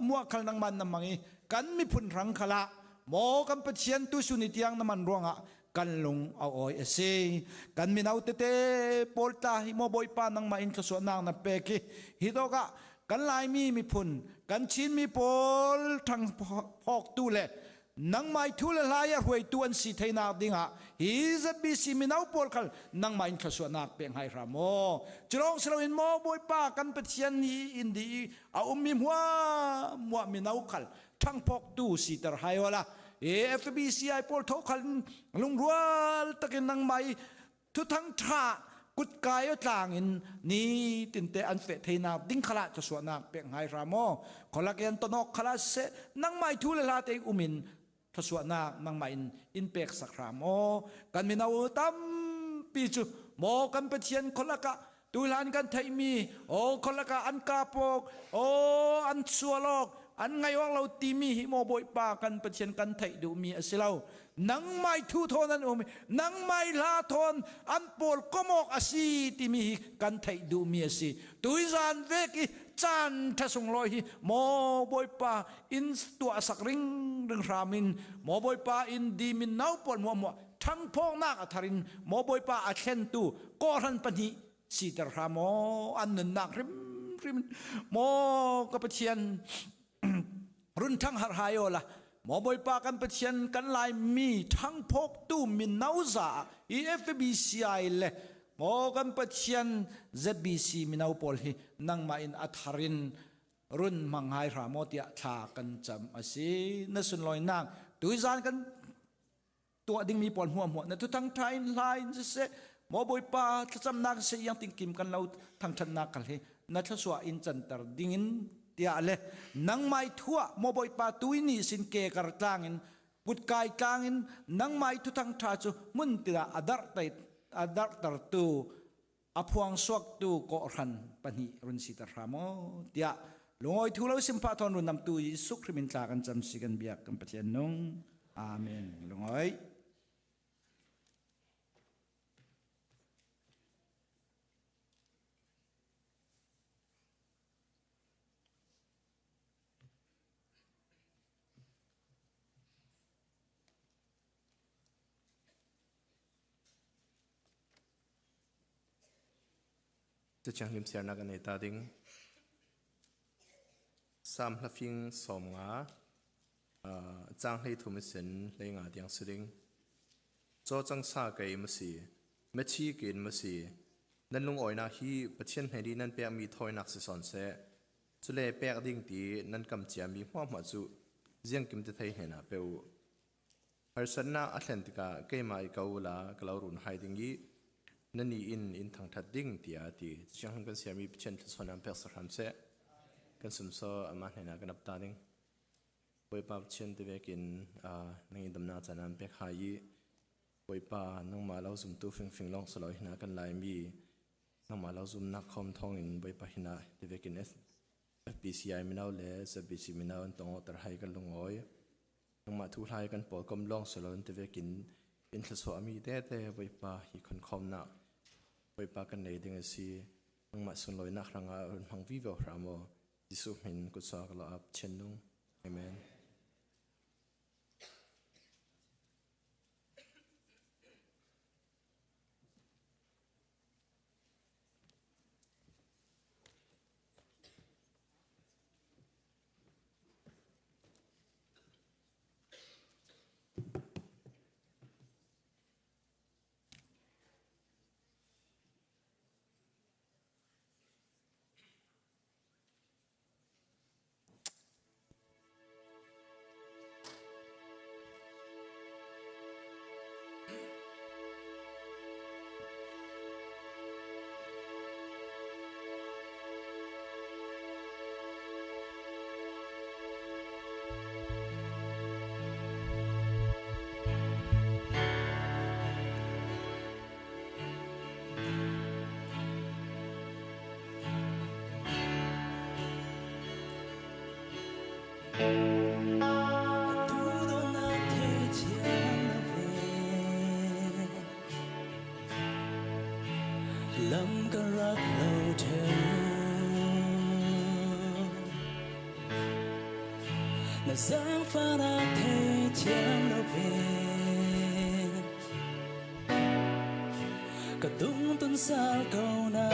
mua khal nang man namang i kan miphun rang khala mo kan pathian tu suni tiang naman ruangah kan lung a oi asi kan minau tete pawl ta hi mo boipa nang ma in thlusuah nang na pe ki hi doka kan laimi miphun kan chin mi pawl thang phok tu le nangmai thu le hlai a hruaitu an si theinak dingah hi ZBC mino pawl khal nangmah in thluachuahnak pek ngai hram maw culong siloin maw Bawipa kan Pathian hi in di a ummi hmua muah mino khal ṭhangphawktu siter hai wala AFBCI pawl tho khal lungrual takin nangmah i thuthang ṭha kutkai o tlang in ni tinte an fe theinak ding khala thluachuahnak pek ngai hram aw kholak yan tonok khala se nangmai thu le hla te umin thluachuahnak nangmah in in pek sak hram aw kan mino tampi cu maw kan Pathian kholak ah tulan kan theihmi aw kholak ah an kapok aw an sualok an ngai awk lo timi hi maw Bawipa kan Pathian kan theih duhmi a si lo nangmai thu thawn an um nangmai hla thawn an pawl komawk a si timi hi kan theih duhmi a si tuizan vek i caan ṭha sunglawi hi maw Bawipa in tuah sak ring ring hram in maw Bawipa in dimin nau pawl muah muah ṭhangphawknak a thar in maw Bawipa a thlentu kawhran pahnih siter hram maw an nunnak hrimhrim maw ka Pathian run ṭhang har hai o la maw Bawipa kan Pathian kan Laimi ṭhangphawktu mino za EFBCI le maw kan Pathian ZBC mino pawl hi nangmah in a thar in run hmang hai hram maw tiah thla kan cam a si na sunlawinak tuizan kan tuah dingmi pawl hmuahhmuah na thuthang ṭha in hla in siseh maw Bawipa thlacamnak siseh iang tingkim kan lo thangṭhatnak kal hi na thluachuah in canter dingin tiah le nangmai thuah maw Bawipa tui ni sin ke kar tlang in kutkai tlang in nangmai thuthang ṭha cu hmun tilah a darh a darhtertu a phuang suaktu kawhhran pahnih run siter hram aw tiah lungawi thu lo simpah thawn run namtu Jesuh Khrih min tla kan cam si kan biak kan Pathian nung amen lungawi Cu thianghlim siarnak an ei ta ding. Sam hlafing 50 caang 33 in sin 15 tiang si ding. Caw cang sa kei ma si, machi ken ma si, nan lungawinak hi Pathian hmei nan pekmi thawinak si sawn seh. Cule pek ding ti nan kam ciami hmuahhmuah cu ziangkim te thei hnenah pe u. Harsatnak a thlen tikah keimah i ko la ka lo run hai ding i na ni in in thangṭhat ding tiah a ti. Sianghlung kan siami Pathian thluachuah pek sahram seh. Kan sumsaw amah hnenah kan ap ta ding. Bawipa Pathian te vekin nang in damnak caan an pek hai i Bawipa nangmah lo zumtu fingfing lawng si lo hina kan Laimi nangmah lo zumnak khom thawngin Bawipa hina tivekin FBCI mino le ZBC mino an tong ter hai kan lungawi. Nangmah thu hlai kan pawl kom lawng si lo tivekin in thluachuah mi te te Bawipa hi khonkhom nak Bawipa kan nei ding a si. Nangmah sunlawinak hrangah run hmang vi ve hram aw. Jesuh min kutsuak lo ap chenung. Amen. Lam ka rak lo theu Na zaangfahnak thei thiam lo ve Ka tung tun sal ko na.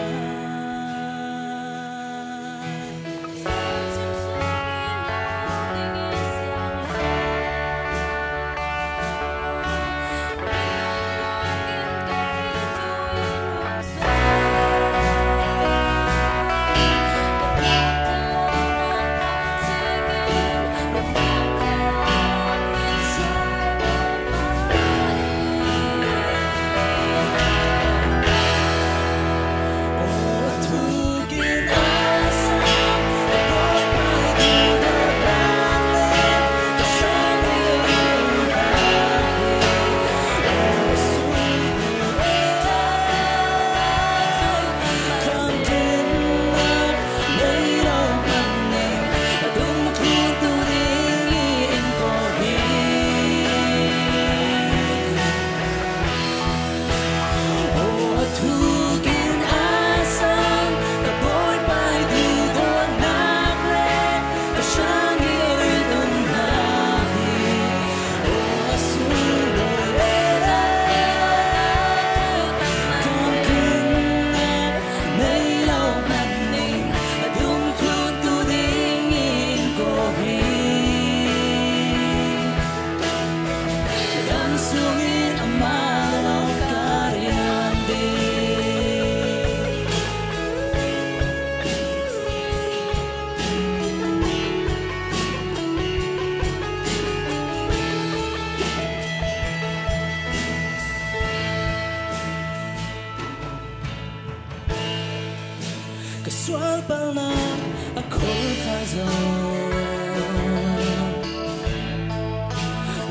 Ka sual palnak a khol fai zo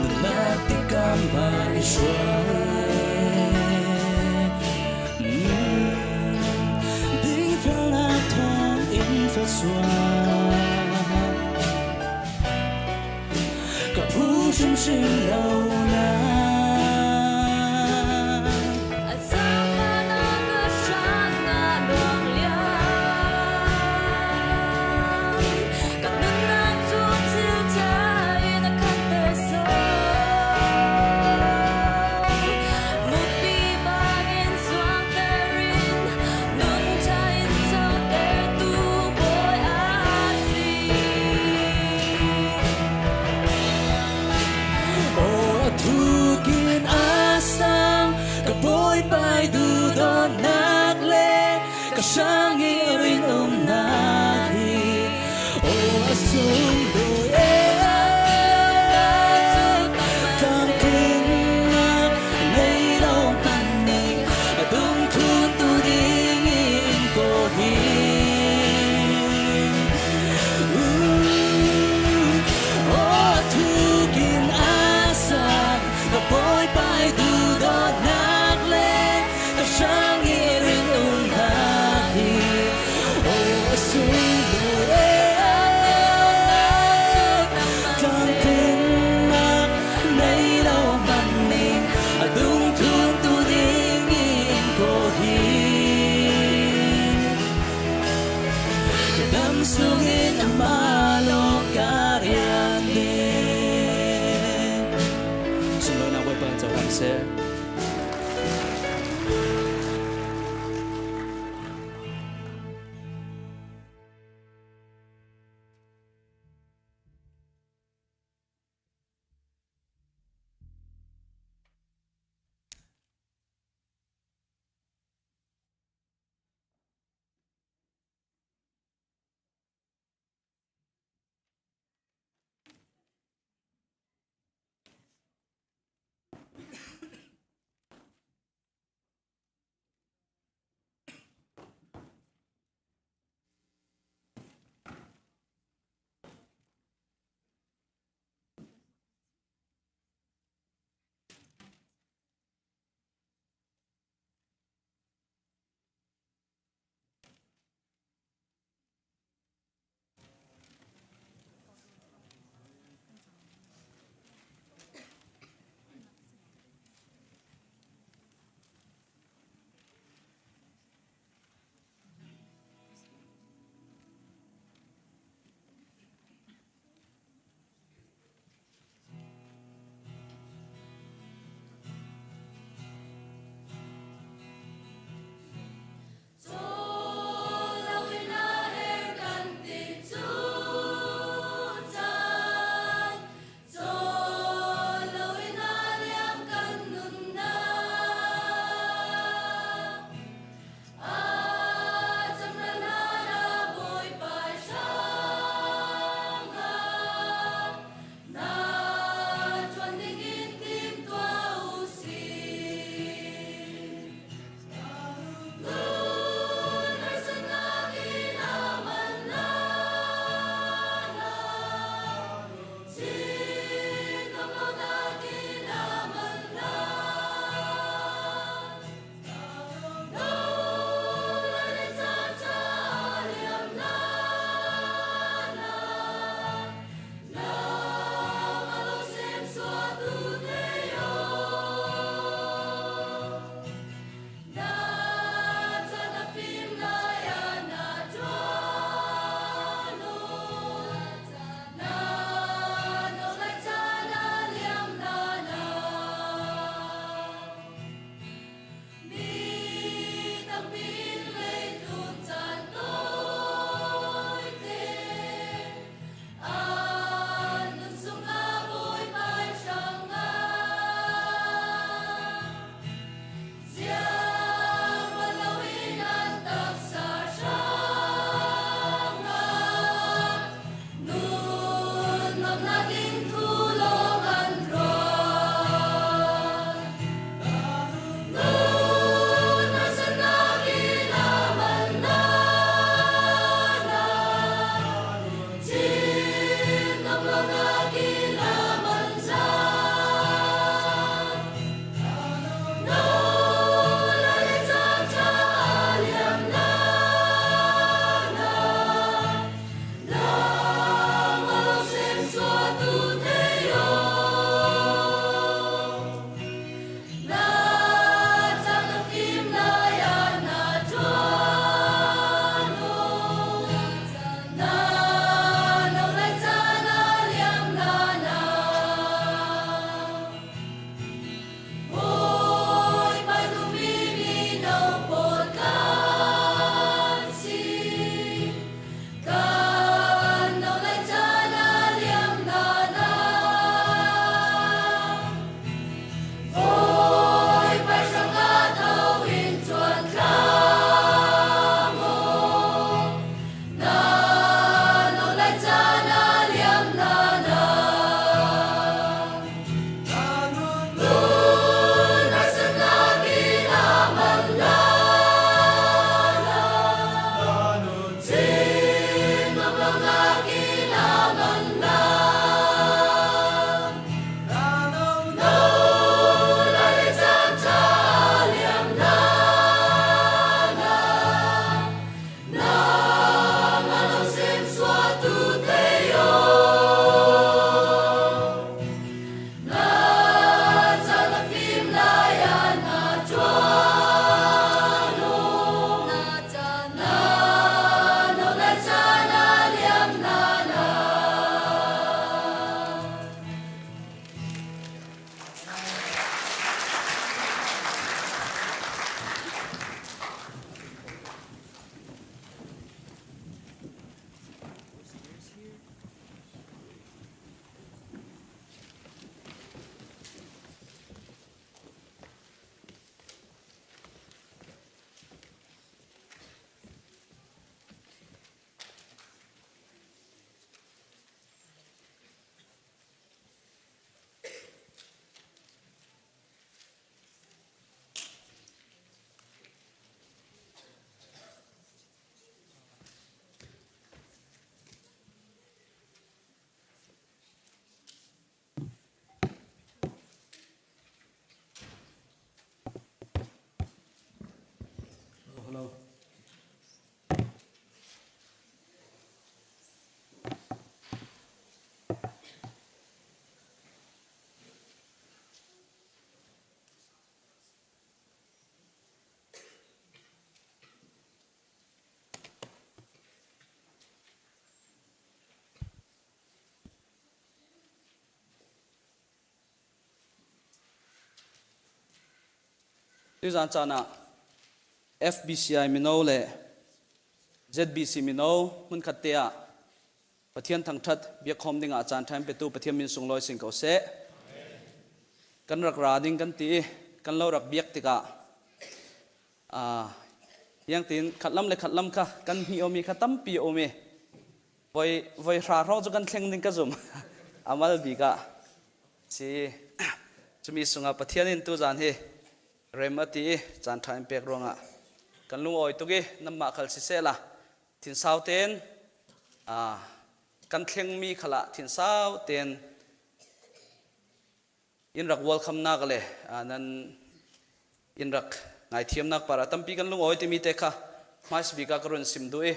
Nunnak tikam ma i hruai Dingfelnak thawng in thluachuah Ka phu hrimhrim lo na. Thukin asang ka boy pai du nak le ka sang i rin um na hi o asung du e kam kin nei lo man nei dung thu tu ding in ko hi sungin amah lawng ka rian ding. Sunlawinak Bawipa in cohlang seh. Tuzan caan ah FBCI mino le ZBC mino hmunkhat te ah Pathian thangṭhat biakkhawm dingah caan ṭhaim petu Pathian min sunglawi sin ko seh. Kan rak ra ding kan ti i kan lo rak biak tikah yang tin khatlam le khatlam kha kan hmi omi kha tampi um i voi voi hra hrawng cu kan thleng ding ka zum amal bik ah si cumi sungah Pathian in tuzan hi rem a ti i caan ṭha in pek ruangah kan lungawi tuk i nanmah khal siseh la thinsau tein kan thlengmi khala thinsau tein in rak welcome nak le nan in rak ngaithiamnak para tampi kan lungawi timi te kha hmaisbik ah ka run sim duh i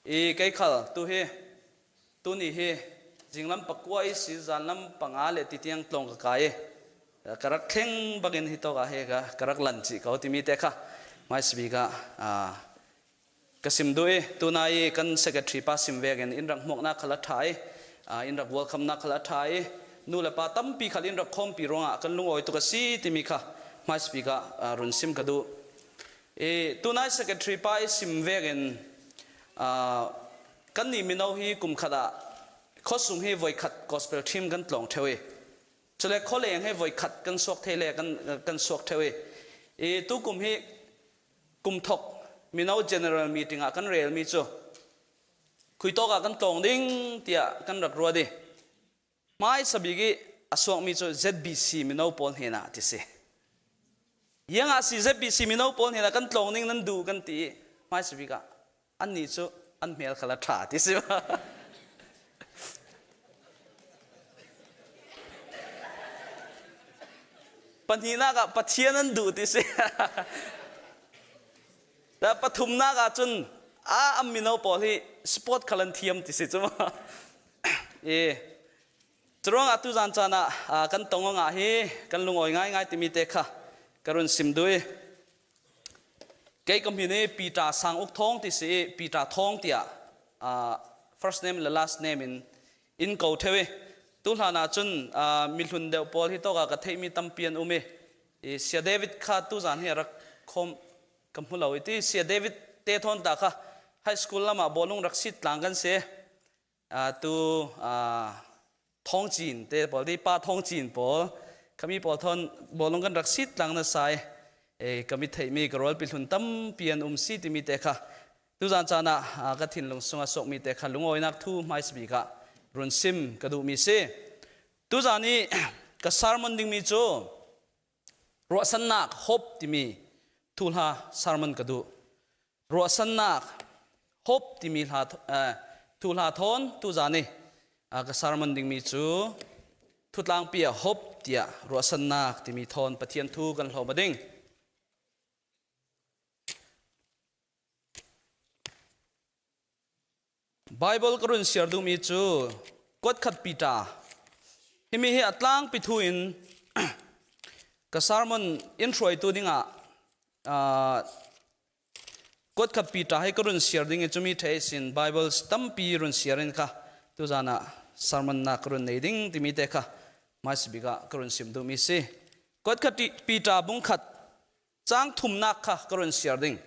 i kei khal tu hi tuni hi zinglam pakua i si zanlam panga le ti tiang tlong ka kai i ka rak thleng bakin hi tok ah he ka ka rak lan chi ko timi te kha hmaisbik ah ka sim duh i tuna i kan secretary pa sim vekin in rak hmuaknak khal a ṭha i in rak welcome nak khal a ṭha i nu le pa tampi khal in rak khawmpi ruangah kan lungawi tuk a si timi kha hmaisbik ah run sim ka duh. I tunai secretary pa i sim vekin kan nih mino hi kum khat ah khuasung hi voikhat gospel team kan tlawng ṭheo i cule khualeng hi voikhat kan suak the le kan suak ṭheo i i tukum hi kum thok mino general meeting ah kan relmi cu khuitawk ah kan tlawng ding tiah kan rak ruat i hmai sabik i a suakmi cu ZBC mino pawl hnen ah ti si yang ah si ZBC mino pawl hnen ah kan tlawng ding nan duh kan ti i hmai sabik ah annih cu an hmel kha la ṭha ti si Pahnihnak ah Pathian an duh ti si. Da pathumnak ah cun a am mino pawl hi sport khal an thiam ti si cu. E curuang ah tuzan caan ah kan tong nga hi kan lungawi ngai ngai timi te kha ka run sim dui. Kei ka min hi Peter Sang Uk Thawng ti si i Peter Thawng tiah first name le last name in in ko theu i tu hlan ah cun mihlun deuh pawl hi tawk ah ka theihmi tampi an um i Sia David kha tuzan hi rak khom ka hmu lo i ti Sia David te thawn ta kha high school lamah bawlung rak sit tlang kan si tu thong cin te pawl di pa thong cin pawl kami pawl thon bawlung kan rak sit tlang na sai e kami theimi ka rual pihlun tampi an um si timi te kha tuzan caan ah ka thinlung sunga sokmi te kha lungawinak thu hmaisbik ah run sim ka duhmi si tuzan i ka sermon dingmi cu ruahsannak hope timi thu hla sermon ka duh ruahsannak hope timi hla thu hla thawn tuzan i ka sermon dingmi cu thutlangpi ah hope tiah ruahsannak timi thawn Pathian thu kan hlawm a ding Bible ka run share duhmi cu kuatkhat Peter himi hi a tlangpi thu in ka sermon in hruaitu dingah kuatkhat Peter hi ka run share ding i cumi thei sin Bible tampi run share in kha tuzan ah sermon na ka run nei ding timi te kha hmaisabik ah ka run sim duhmi si kuatkhat Peter bungkhat cang thumnak kha ka run share ding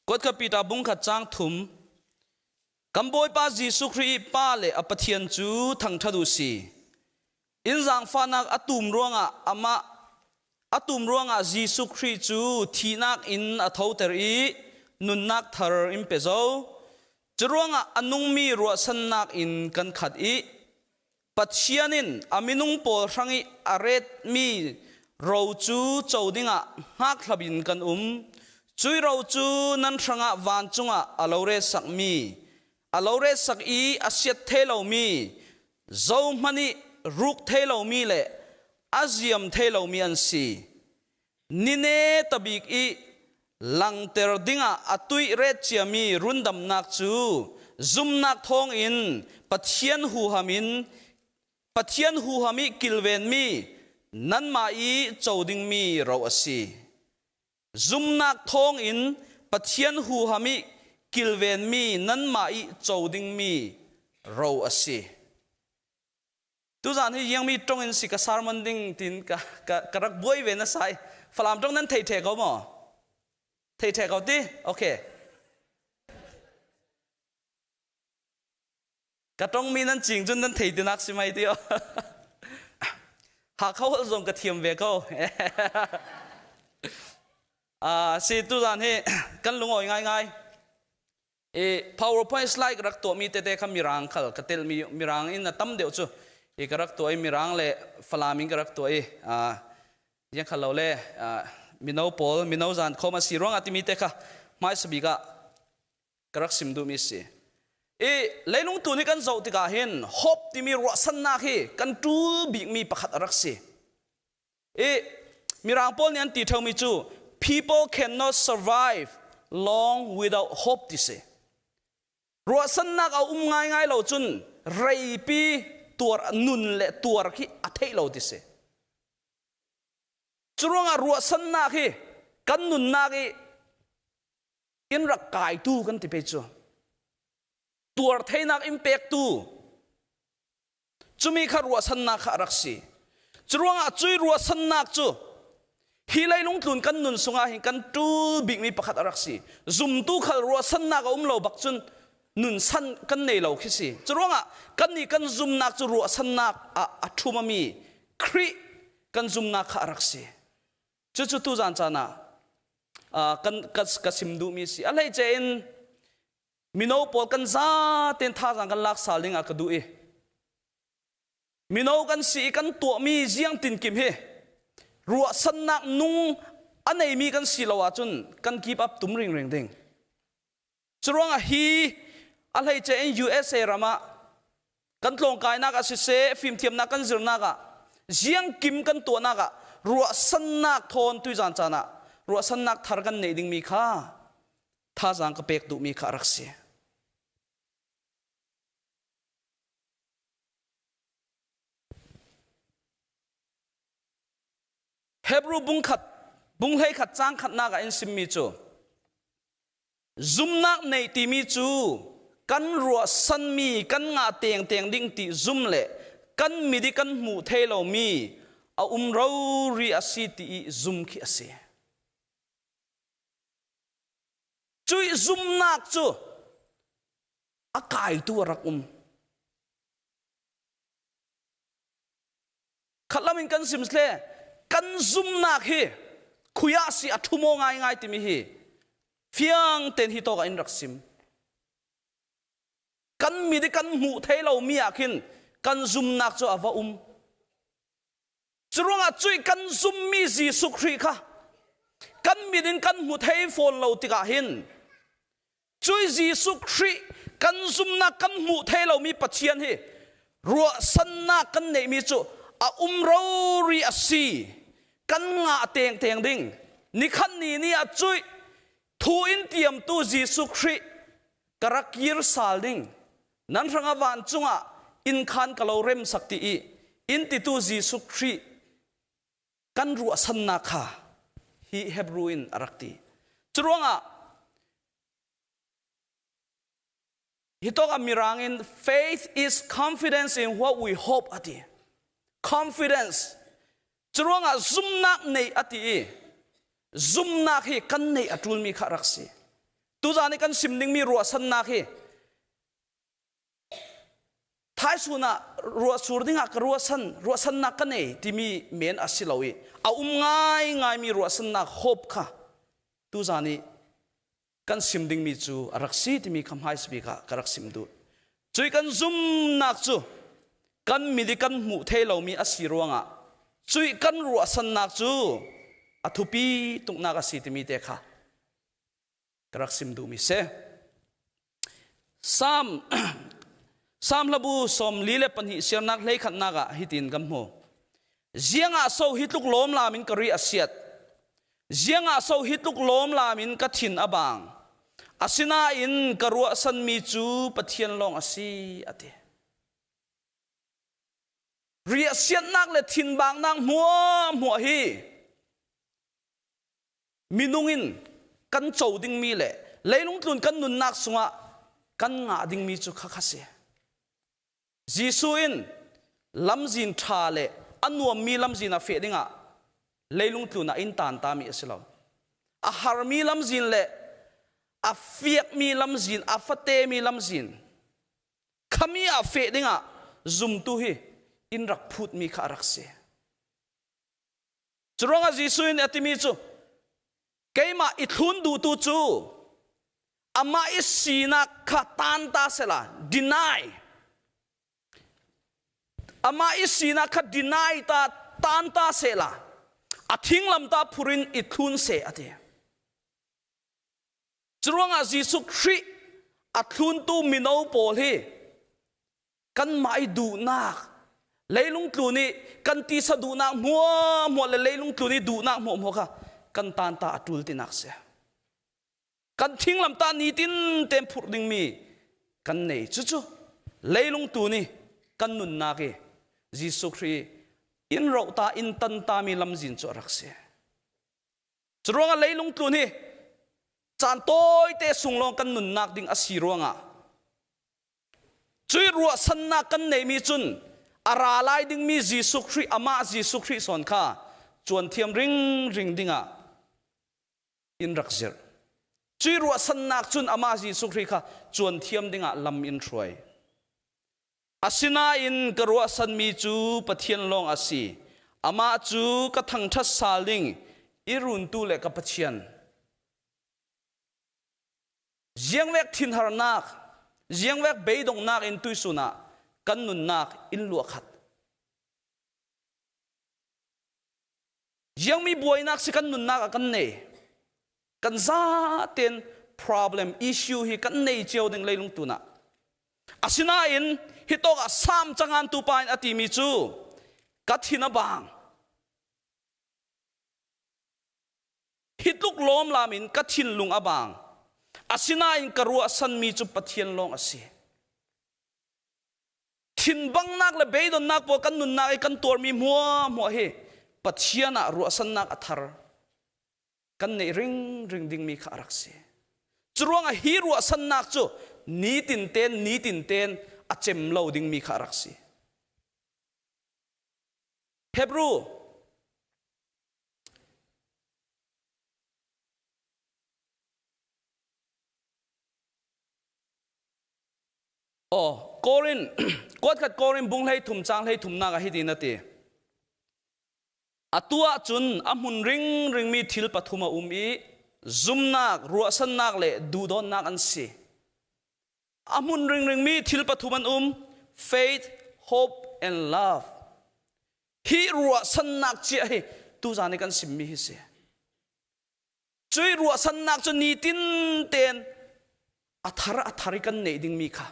Kuatka Peter bungkhat cang thum Kan Bawipa Jesuh Khrih Pa le a Pathian cu thangṭhat u si. In zaangfahnak a tum ruangah amah a tum ruangah Jesuh Khrih cu thihnak in a thoter i nunnak thar in pe zo. Curuangah a nungmi ruahsannak in kan khat i Pathian in a minung pawl hrang i a retmi ro cu co dingah hngakhlap in kan um. Cui ro cu nan hrangah vancung ah a lo re sakmi, a lo re sak i a siat thei lomi, zohmanh i ruk thei lomi le a ziam thei lomi an si. Nine tabik i langter dingah a tuih ret ciami rundamnak cu zumnak thawngin Pathian huham in Pathian huham i kilvenmi nanmah i co dingmi ro a si. Zumnak thawngin Pathian huham i kilvenmi nanmah i co dingmi ro a si. Tuzan hi yangmi tong in si ka sermon ding tin ka ka ka rak buai ve na sai. Falam tong nan thei the ko maw? Thei the ko ti? Okay. Ka tong mi nan ching cun nan thei tinak si mai ti o. Ha kho zong ka thiam ve ko. Si tuzan hi kan lungawi ngai ngai. I PowerPoint slide ka rak tuahmi tete kha mirang khal ka telmi mirang in a tam deuh cu i ka rak tuah i mirang le Falam in ka rak tuah i yang khal lo le mino pawl mino zan khom a si ruangah timi te kha hmaisa bik ah ka rak sim duhmi si. I leilung tu nih kan zoh tikah hin hope timi ruahsannak hi kan ṭul bikmi pakhat a rak si. I Mirang pawl nih an ti ṭheumi cu people cannot survive long without hope ti si. Ruahsannak a um ngaingai lo cun reipi tuar nun le tuar khi a theih lo ti si. Curuangah ruahsannak hi kan nunnak i in rak kaitu kan ti pe cu. Tuar theinak in pektu Cumi kha ruahsannak kha a rak si. Curuangah cui ruahsannak cu hi leilung tlun kan nun sungah hin kan ṭul bikmi pakhat a rak si. Zumtu khal ruahsannak a um lo bak cun nun san kan nei lo khi si. Curuangah kan nih kan zumnak cu ruahsannak ah a ṭhumami Khrih kan zumnak kha a rak si. Cucu tuzan caan ah kan ka sim duhmi si. A hleice in Mino pawl kan zaten thazaang kan lak sal ding ah ka duh i mino kan si i kan tuahmi ziang tinkim hi ruahsannak nung a neimi kan si lo ahcun kan keep up tum ringring ding. Curuangah hi a hleice in USA ram ah kan tlawngkainak ah siseh fimthiamnak kan zirnak ah ziang kim kan tuahnak ah ruahsannak thawn tuizan caan ah ruahsannak thar kan neih dingmi kha thazaang ka pek duhmi kha a rak si. Hebrew bungkhat bunghlei khat cang khatnak ah in simmi cu zumnak nei timi cu kan ruahsanmi kan ngah teng teng ding ti zum le kan midi kan hmuh thei lomi a um rori a si ti i zum khi a si. Cuih zumnak cu a kaitu a rak um. Khatlam in kan sim sle kan zumnak hi khuya si a thumo ngai ngai timi hi fiang ten hi tawk in rak sim. Kan mi di kan hmuh thei lo mi ah khin kan zumnak cu a va um. Curuangah cuih kan zummi Jesuh Khrih kha kan min in kan hmu thei fawn lo tikah hin cui Jesuh Khrih kan zumnak kan hmuh thei lomi Pathian hi ruahsannak kan neihmi cu a um rori a si kan ngah teng teng ding nikhat ni ni ah cuih thu in tiamtu Jesuh Khrih ka rak kir sal ding nan hrangah vancung ah inn khan ka lo rem sak ti i inn titu Jesuh Khrih kan ruahsannak kha hi Hebrew in a rak ti. Curuangah hi tawk ah mirang in faith is confidence in what we hope ati. Confidence curuangah zumnak nei ati i zumnak hi kan nei a ṭulmi kha rak si. Tuzan i kan sim dingmi ruahsannak hi Thaisun ah ruahsur dingah ka ruahsan ruahsannak ka nei timi men a si lo i a um ngaingaimi ruahsannak hope kha tuzan i kan sim dingmi cu a rak si timi kha hmaisabik ah ka rak sim duh. Cui kan zumnak cu kan mit i kan hmuh thei lomi a si ruangah cui kan ruahsannak cu a thupi tuknak a si timi te kha ka rak sim duhmi si. Psalm Psalm hlabu 42 siarnak hlei khatnak ah hitin kan hmu. Ziangah so hi tluk lawm lam in ka ri a siat. Ziangah so hi tluk lawm lam in ka thin a bang. Asinain ka ruahsanmi cu Pathian lawng a si a ti. Riahsiatnak le thinbangnak hmuahhmuah hi minung in kan co dingmi le leilung tlun kan nunnak sungah kan ngah dingmi cu kha kha si. Jesuh in Lamzin ṭha le a nuammi lamzin ah feh dingah leilung tlun ah inn taan tami a si lo. A harmi lamzin le a fiakmi lamzin, a fatemi lamzin, khami ah feh dingah zumtu hi inn rak phutmi kha a rak si. Curuangah Jesuh in a timi cu keimah i thlun duhtu cu amah i sinak kha tan ta sela deny amah i sinak kha deny ta tan ta sela a thinglam ta phurin i thlun se a ti. Curuangah Jesuh Khrih a thluntu mino pawl hi kanmah i duhnak leilung tlu nih kan tisa duhnak hmuahhmuah le leilung tlu nih duhnak hmuahhmuah kha kan tan ta a ṭul tinak si. Kan thinglam ta nitin ten phurh dingmi kan nei. Cucu leilung tu nih kan nunnak i Jesuh Khrih inn roh ta inn tan tami lamzin cu a rak si. Curuangah leilung tlun hi caan tawite sung lawng kan nunnak ding a si ruangah cui ruahsannak kan neimi cun a ra lai dingmi Jesuh Khrih amah Jesuh Khrih sawn kha cuan thiam ring ring dingah in rak zirh. Cui ruahsannak cun amah Jesuh Khrih kha cuan thiam dingah lam in hruai. Asinain ka ruahsanmi cu Pathian lawng a si. Amah cu ka thangṭhat sal ding i runtu le ka Pathian. Ziangvek thinharnak, ziangvek beidonghnak in tuisun ah kan nunnak in luah khat. Ziangmi buainak si kan nunnak ah kan nei. Kan zaten problem issue hi kan nei cio ding leilung tun ah. Asinain hi tawk ah sam cangan tu pa in a timi cu ka thin a bang. Hi tluk lawm lam in ka thinlung a bang. Asinain ka ruahsanmi cu Pathian lawng a si. Thinbangnak le beidonnak pawl kan nunnak i kan tuarmi hmuahhmuah hi Pathian ah ruahsannak a thar kan neih ringring dingmi kha a rak si. Curuangah hi ruahsannak cu nitin ten nitin ten a cem lo dingmi kha a rak si. Hebrew Oh, Korin, kuatkhat Korin bung hlei thum cang hlei thumnak ah hitin a ti. Atu ahcun a hmun ring ringmi thil pathum a um i zumnak, ruahsannak le duhdawtnak an si. A hmun ring ringmi thil pathum an um, faith, hope and love. Hi ruahsannak chiah hi tuzan i kan simmi hi si. Cui ruahsannak cu nitin tein a thar a thar i kan neih dingmi kha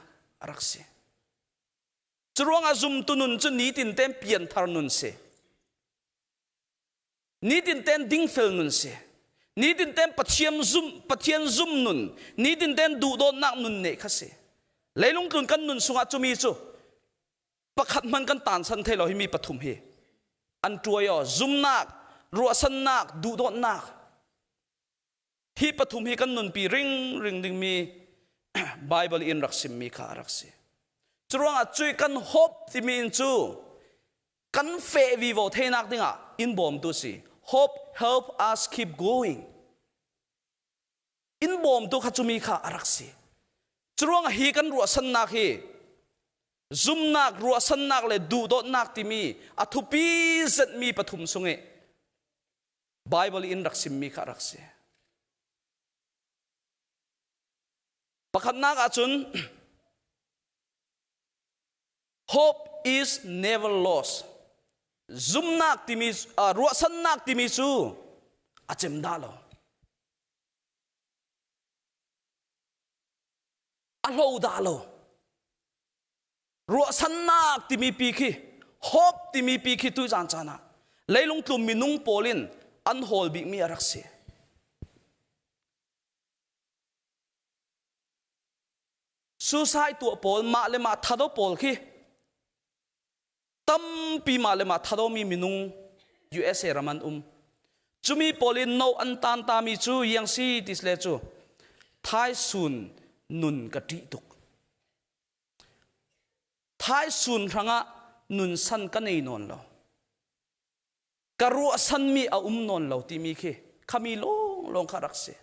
a rak si. Curuangah zumtu nun cu nitin tein pianthar nun si. Nitin tein dingfel nun si. Nitin tein Pathian zum Pathian zum nun, nitin tein duhdawtnak nun neih kha si. Leilung tlun kan nun sungah cumi cu pakhat hman kan tansan thei lo hi mi pathum hi an tuai o zumnak ruahsannak duhdawtnak hi pathum hi kan nunpi ring ring dingmi Bible in rak simmi kha a rak si curuangah cui kan hope timi in cu kan fe vivo theinak dingah in bawmtu si hope help us keep going in bawmtu kha cumi kha a rak si curuang hi kan ruahsannak hi zumnak ruahsannak le duhdawtnak timi a thupi zetmi pathum sung i Bible in rak simmi kha a rak si pakhatnak ahcun hope is never lost zumnak timi ruahsannak timi cu a cem dah lo A hlo dah lo. Ruahsannak timi pi khi hope timi pi khi tu caan caan ah leilung tlum minung pawl in an hawl bikmi a rak si. Suicide tuah pawl mah le mah thado pawl khi tampi mah le mah thadomi minung USA ram an um. Cumi pawl in no an tan tami cu yang si tis le cu thaisun nun ka ṭih tuk. Thaisun hrangah nun san ka nei nawn lo. Ka ruah sanmi a um nawn lo timi khi khami lawng lawng kha rak si.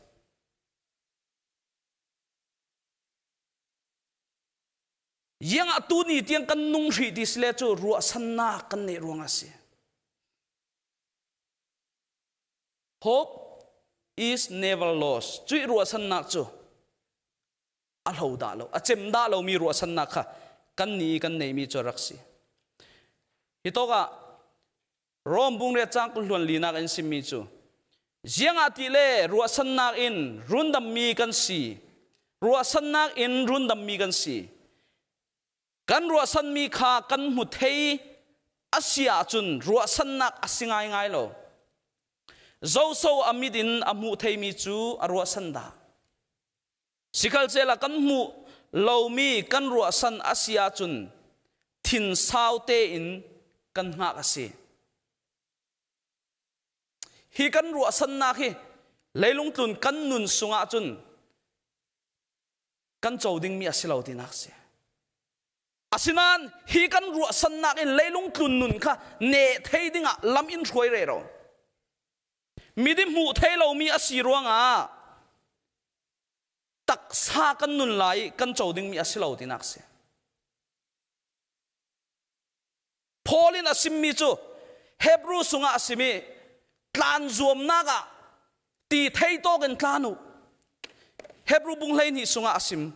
Yang ah tu ni tiang kan nung hrih ti sile cu ruahsannak kan neih ruang a si. Hope is never lost. Cuih ruahsannak cu a hlo dah lo, a cem dah lomi ruahsannak kha kan ni kan neihmi cu rak si. Hi tawk ah Rom bungriat cang hluan linak in simmi cu ziangah ti le ruahsannak in rundammi kan si ruahsannak in rundammi kan si kan ruahsanmi kha kan hmu thei a si ahcun ruahsannak a si ngaingai lo zoso a mit in a hmuh theimi cu a ruahsan dah Sikhalsehla kan hmuh lomi kan ruahsan a si ahcun thinsau tein kan hngak a si. Hi kan ruahsannak hi leilung tlun kan nun sungah cun kan co dingmi a si lo tinak si. Asinain hi kan ruahsannak in leilung tlun nun kha ne thei dingah lam in hruai re ro. Midi hmuh thei lomi a si ruangah taksa kan nun lai i kan co dingmi a si lo tinak si. Paul in a simmi cu Hebrew sungah a simi tlan zuamnak ah ti thei tawk in tlan u. Hebrew bung 12 sungah a sim.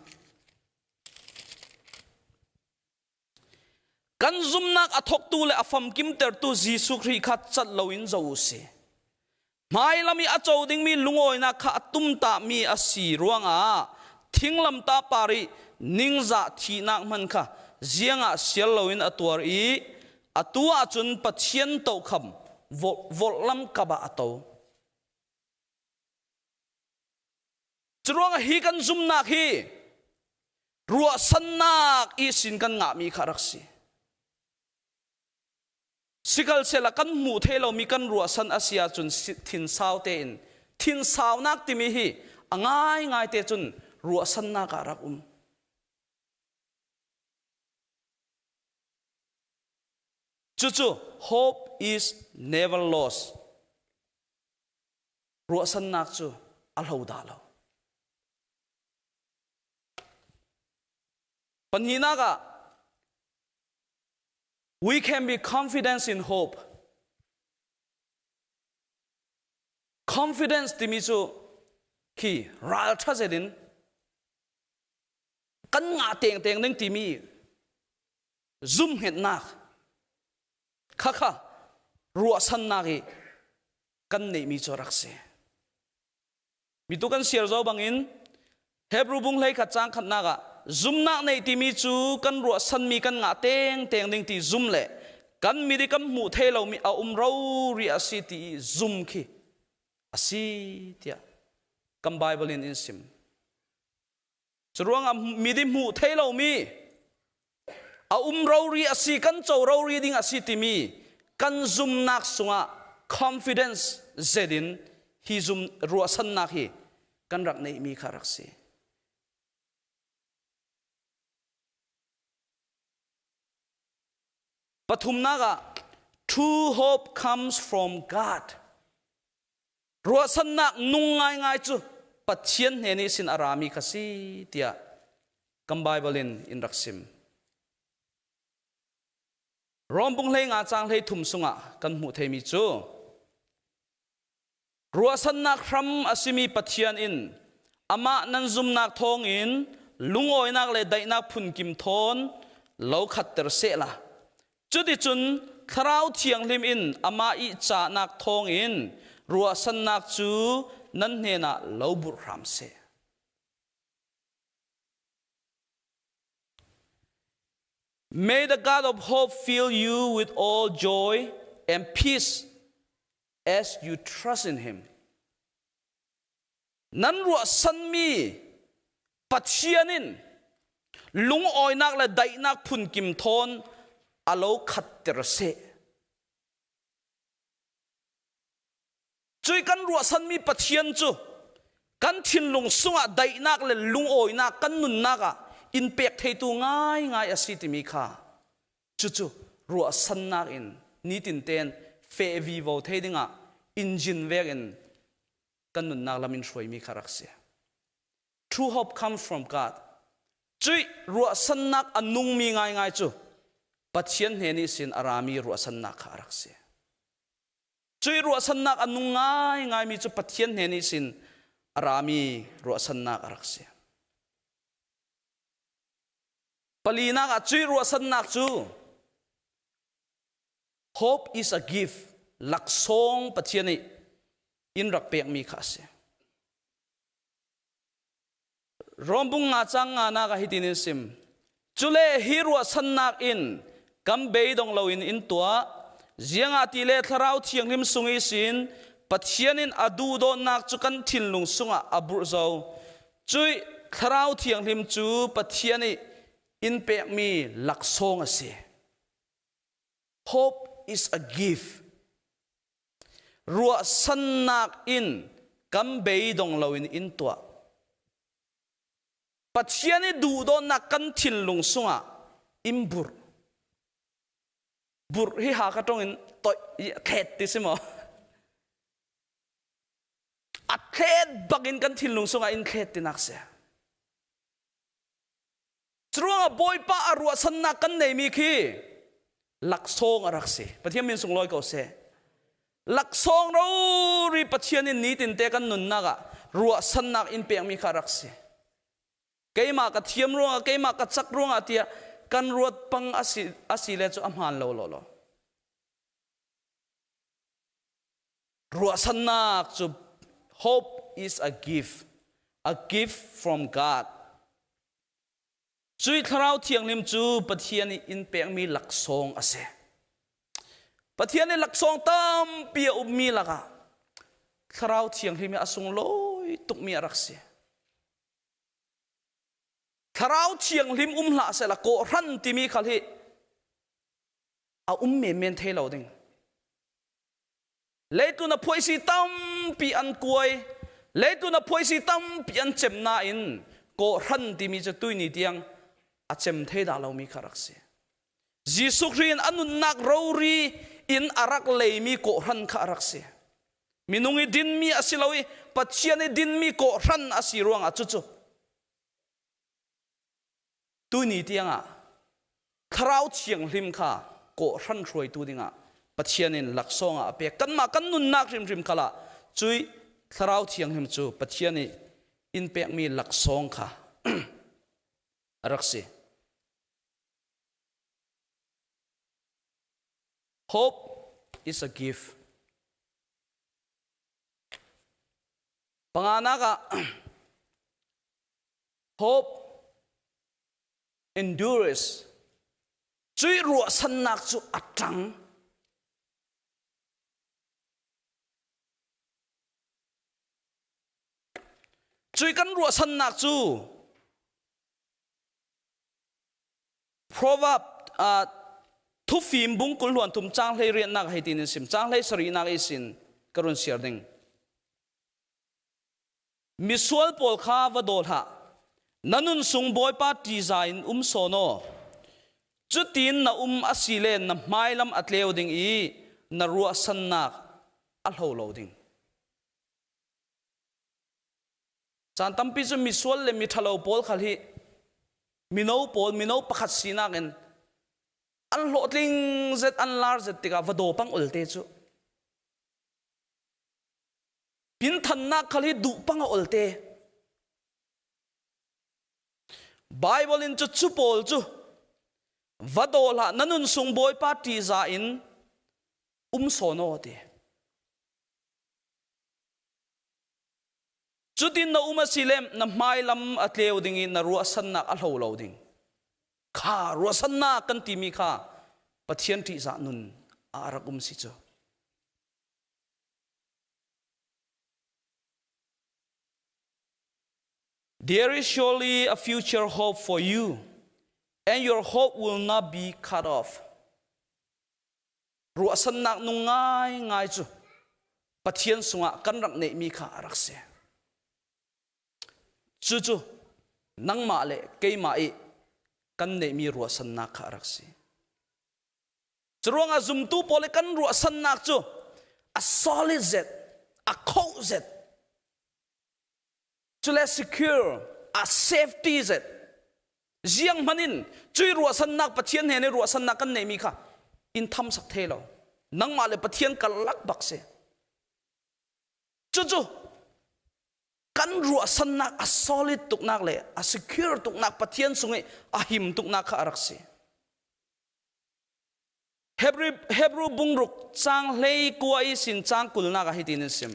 Kan zumnak a thawktu le a famkimtertu Jesuh Khrih kha cat loin zo u si. Hmailam i a co dingmi lungawinak kha a tumtahmi a si ruangah thinglamtah par i ningzah thihnak hmanh kha ziangah sial loin a tuar i atu ahcun Pathian tokham volhlam kap ah a to. Curuangah hi kan zumnak hi ruahsannak i sin kan ngahmi kha rak si. Sikal sela kan hmuh thei lomi kan ruahsan a si ahcun thinsau tein thinsaunak timi hi a ngaingai te cun ruahsannak ah rak um. Cucu hope is never lost. Ruahsannak cu a hlo dah lo. Pahnihnak ah we can be confident in hope. Confidence timi cu khi ral tha zet in kan ngah teng teng ding timi zumhngetnak kha kha ruahsannak i kan neihmi cu rak si. Mi tu kan siar zo bangin Hebrew bung hlei khat cang khatnak ah zumnak nei timi cu kan ruahsanmi kan ngah teng teng ding ti zum le kan midi kan hmuh thei lomi a um ro ri a si ti zum khi a si tiah kan Bible in in sim. Curuangah midi hmuh thei lomi a um rori a si kan co rori ding a si timi kan zumnak sungah confidence zet in hi zum ruahsannak hi kan rak neihmi kha rak si. Pathumnak ah true hope comes from God. Ruahsannak nung ngaingai cu Pathian hnen i sin a rami kha si tiah kan Bible in in rak sim. Rom bung hlei nga cang hlei thum sungah kan hmuh theimi cu ruahsannak hram a simi Pathian in amah nan zumnak thawngin lungawinak le daihnak phunkim thawn lo khatter sehla. Cuticun Thlarau Thianghlim in amah i cahnak thawngin ruahsannak cu nan hnenah lo burh hram seh. May the God of hope fill you with all joy and peace as you trust in him. Nan ruahsanmi Pathian in lungawinak le daihnak phunkim thawn a lo khatter seh. Cui kan ruahsanmi Pathian cu kan thinlung sungah daihnak le lungawinak kan nunnak ah in pek theitu ngaingai a si timi kha cucu Ruahsannak in nitin ten fe vivo thei dingah engine vek in kan nunnak lam in hruaimi kha rak si. True hope comes from God. Cui ruahsannak a nungmi ngaingai cu Pathian hne nih sin a rami ruahsannak kha a rak si. Cui ruahsannak a nung ngaingaimi cu Pathian hne nih sin a rami ruahsannak a rak si. Palinak ah cui ruahsannak cu hope is a gift laksawng Pathian nih in rak pekmi kha a si. Rombung nga cang nga nak ah hitin in sim. Cule hi ruahsannak in kan beidong loin in tuah ziangah ti le thlarau thianghlim sung i sin Pathian in a duhdawtnak cu kan thinlung sungah a burh zo. Cui thlarau thianghlim cu Pathian i in pekmi laksawng a si. Hope is a gift. Ruahsannak in kan beidong loin in tuah. Pathian i duhdawtnak kan thinlung sungah in burh. Burh hi ha ka tong in toih thlet ti si maw? A thlet bak in kan thinlung sungah in thlet ti nak si. Curuangah Bawipa a ruahsannak kan neimi khi laksawng a rak si. Pathian min sunglawi ko seh. Laksawng rori Pathian in nitin te kan nunnak ah ruahsannak in pekmi kha rak si. Keimah ka thiam ruangah, keimah ka cak ruangah tiah kan ruat pang asi, asi le cu a hmaan lo lo lo. Ruahsannak cu hope is a gift, a gift from God. Cui thlarau thianghlim cu Pathian i in pekmi laksawng a si. Pathian i laksawng tampi a ummi lakah thlarau thianghlim hi a sunglawi tukmi a rak si. Thlarau thianghlim um hlah sehla kawhhran timi khal hi a um menmen thei lo ding. Leitlun a phuaisi tampi an kuai, leitlun a phuaisi tampi an cem nain kawhhran timi cu tuini tiang a cem thei dah lomi kha rak si. Jesuh Khrih in a nunnak rori in a rak leimi kawhhran kha a rak si. Minung i dinmi a si lo i Pathian i dinmi kawhhran a si ruangah cucu tuni tiangah thlarau thianghlim kha kawhhran hruaitu dingah Pathian in laksawng ah a pek. Kanmah kan nunnak hrimhrim kha lah cui thlarau thianghlim cu Pathian i in pekmi laksawng kha a rak si. Hope is a gift. Panganak ah hope endures cui ruahsannak cu a ṭang cui kan ruahsannak cu Proverb uh, thufim bungkul hluan thum chang hlei riannak hei tin in sim chang hlei sarihnak i sin ka run siar ding Misual pawl kha va daw hlah. Na nun sung Bawipa ṭihzah in um sawn aw. Cutin na um a si le na hmailam a tleu ding i na ruahsannak a hlo lo ding. Caan tampi cu misual le miṭhalo pawl khal hi mino pawl mino pakhat sinak in an hlawhtling zet an lar zet tikah va daw pang ol te cu Pinthannak khal hi duh pang a ol te. Bible in cu cu pawl cu va daw hlah na nun sung Bawipa ṭihzah in um sawn aw ti. Cutin na um a si le na hmailam a tleu ding i na ruahsannak a hlo lo ding. Kha ruahsannak kan timi kha Pathian ṭihzah nun a rak um si cu. There is surely a future hope for you, and your hope will not be cut off. Ruahsannak nung ngai ngai cu Pathian sungah kan rak neihmi kha a rak si. Cucu nangmah le keimah i kan neihmi ruahsannak kha a rak si. Curuangah zumtu pawl i kan ruahsannak cu a solid zet, a khoh zet, cule secure, a safety zet. Ziang hmanh in cui ruahsannak Pathian he ne ruahsannak kan neihmi kha in tham sak the lo. Nangmah le Pathian karlak bak si. Cucu kan ruahsannak a solid tuknak le a secure tuknak Pathian sung i a him tuknak kha a rak si. Hebrew, Hebrew bungruk cang hlei kua i sin cang kulnak ah hitin in sim.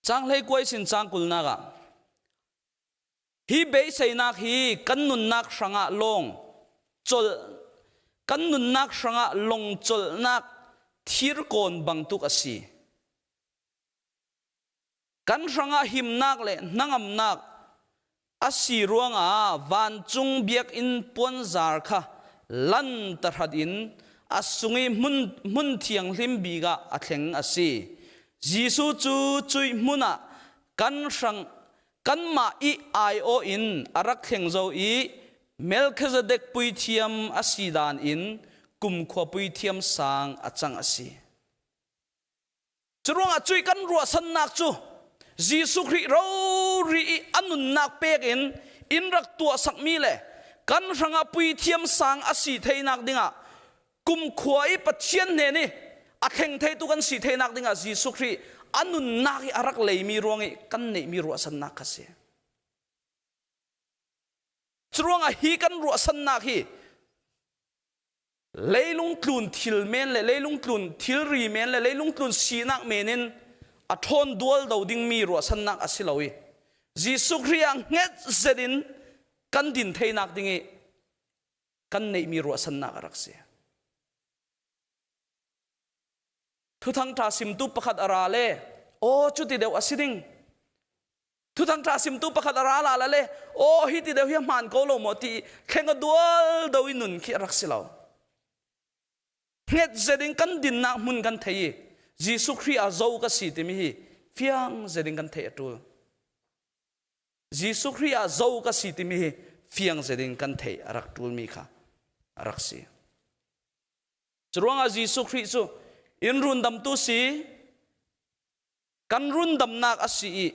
Cang hlei kua i sin cang kulnak ah Hi beiseinak hi kan nunnak hrangah lawng colh kan nunnak hrangah long colhnak thirkawn bangtuk a si. Kan hrangah himnak le hnangamnak a si ruangah vancung biakinn puanzar kha lan tahrat in a sung i hmun, hmun thianghlim bik ah a thleng a si. Jesuh cu cuih hmun ah kan hrang kanmah i aiawh in a rak thleng zau i Melchizedek puithiam a si dan in kumkhua puithiam sang a cang a si. Curuangah cui kan ruahsannak cu Jesuh Khrih rori i a nunnak pek in in rak tuah sakmi le kan hrangah puithiam sang a si theinak dingah kumkhua i Pathian hnen i a thleng theitu kan si theinak dingah Jesuh Khrih a nunnak i a rak leimi ruang i kan neihmi ruahsannak kha si. Curuangah hi kan ruahsannak hi leilung tlun thil men le leilung tlun thilri men le leilung tlun sinak men in a ṭhawn dual do dingmi ruahsannak a si lo i Jesuh Khrih ah hnget zet in kan din theinak ding i kan neihmi ruahsannak a rak si. Thuthang ṭha simtu pakhat a ra le aw cuti deuh a si ding. Thuthang ṭha simtu pakhat a ra la la le aw hi ti deuh hi a hmaan ko lo maw ti thleng a dual do i nun khi a rak si lo. Hnget zet in kan dinnak hmun kan thei i Jesuh Khrih ah zo ka si timi hi fiang zet in kan theih a ṭul. Jesuh Khrih ah zo ka si timi hi fiang zet in kan theih a rak ṭulmi kha a rak si. Curuangah Jesuh Khrih cu inn rundamtu si, kan rundamnak a si i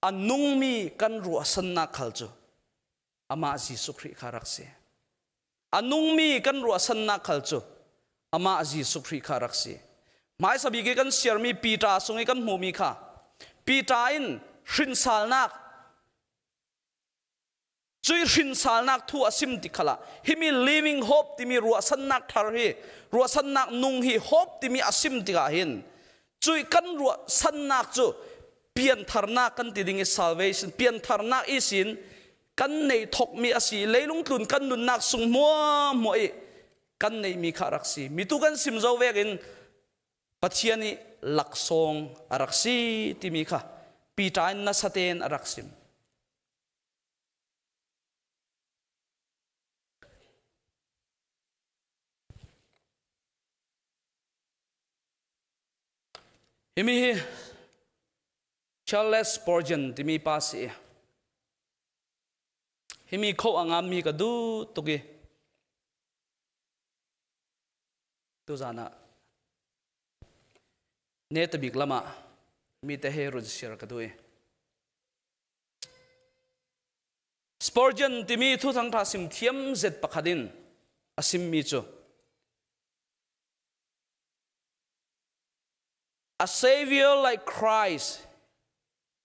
a nungmi kan ruahsannak khal cu amah Jesuh Khrih kha rak si. A nungmi kan ruahsannak khal cu amah Jesuh Khrih kha rak si. Hmaisa bik i kan siarmi Peter sung i kan hmuhmi kha Peter in hrinsalnak cui hrinsalnak thu a sim ti khala himi living hope timi ruahsannak thar hi ruahsannak nung hi hope timi a sim tikah hin cui kan ruahsannak cu piantharnak kan ti ding i salvation piantharnak isin kan nei thokmi a si leilung tlun kan nunnak sung hmuah hmuah i kan neihmi kha rak si mitu kan sim zo vek in Pathian i laksawng a rak si timi kha Peter in nasa tein a rak sim Himi hi Charles Spurgeon timi pa si. Himi kho a ngammi ka duh tuk i tuzan ah ne tabik lam ah mi te he run sir ka duh i Spurgeon timi thuthang tha sim thiam zet pakhat in a simmi cu A savior like Christ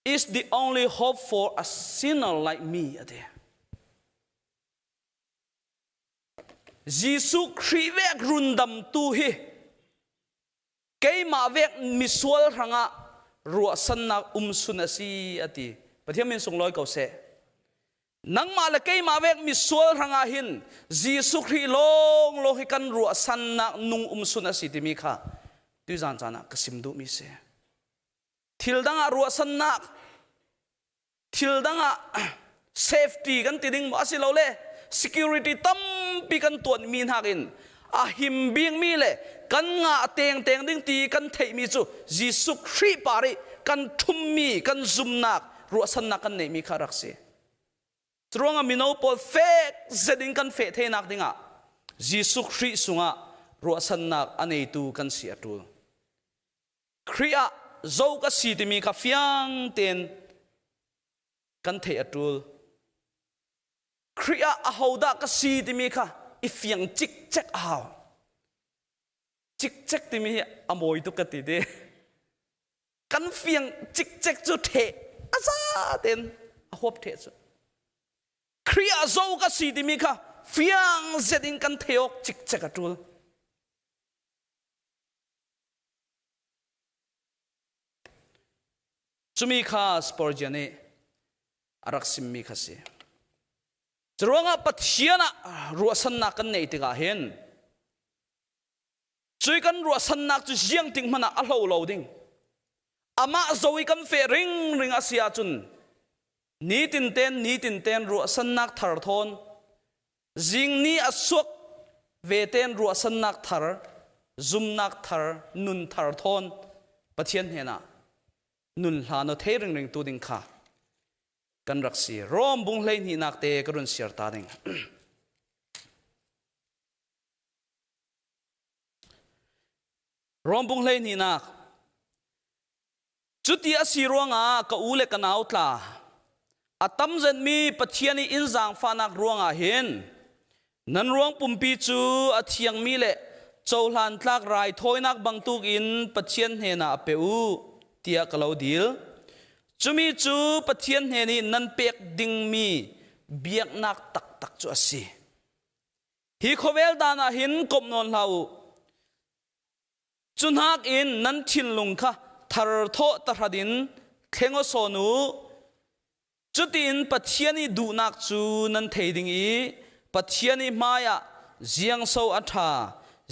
is the only hope for a sinner like me a ti. Jesuh Khrih vek rundamtu hi keimah vek misual hrangah ruahsannak umsun a si a ti. Pathian min sunglawi ko seh. Nangmah le keimah vek misual hrangah hin Jesuh Khrih lawng lawng hi kan ruahsannak nung umsun a si timi kha tuzan caan ah ka sim duhmi si. Thil dang ah ruahsannak thil dang ah safety kan ti ding maw asilole security tampi kan tuanmi nakin a him bikmi le kan ngah tengteng ding ti kan theihmi cu Jesuh Khrih par i kan ṭhummi kan zumnak ruahsannak kan neihmi kha rak si. Curuangah mino pawl fek zet in kan feh thenak dingah Jesuh Khrih sungah ruahsannak a neitu kan si a ṭul. Khrih ah zo ka si timi kha fiang tein kan theih a ṭul. Khrih ah ahodah ka si timi kha i fiang cikcek a hau. Cikcek timi hi a mawi tuk ka ti ti. Kan fiang cikcek cu ṭheh a za tein a huap ṭheh cu. Khrih ah zo ka si timi kha fiang zet in kan theih awk cikcek a ṭul. Cumi kha Spurgeon nih a rak simmi kha si. Curuangah Pathian ah ruahsannak kan neih tikah hin cui kan ruahsannak cu ziang ting hmanh ah a hlo lo ding. Amah zo i kan feh ringring a si ahcun nitin ten nitin ten ruahsannak thar thawn zing ni a suak ve ten ruahsannak thar zumnak thar nun thar thawn Pathian hnenah nun hla no thei ringring tu ding kha kan rak si. Rom bung 12nak te ka run siar ta ding. Rom bung 12nak Cuti a si ruangah ka u le ka nau tla a tam zenmi Pathian i inn zaangfahnak ruangah hin nan ruang pumpi cu a thiangmi le cohlan tlak raithawinak bantuk in Pathian hnenah a pe u tiah ka lo dil. Cumi cu Pathian hnen i nan pek dingmi biaknak taktak cu a si. Hi khawvel dan ah hin komh nawn hlah u. Cu nakin nan thinlung kha thar thawh tahrat in thleng aw sawn u. Cutin Pathian i duhnak cu nan thei ding i Pathian i hmaiah ziangso a ṭha,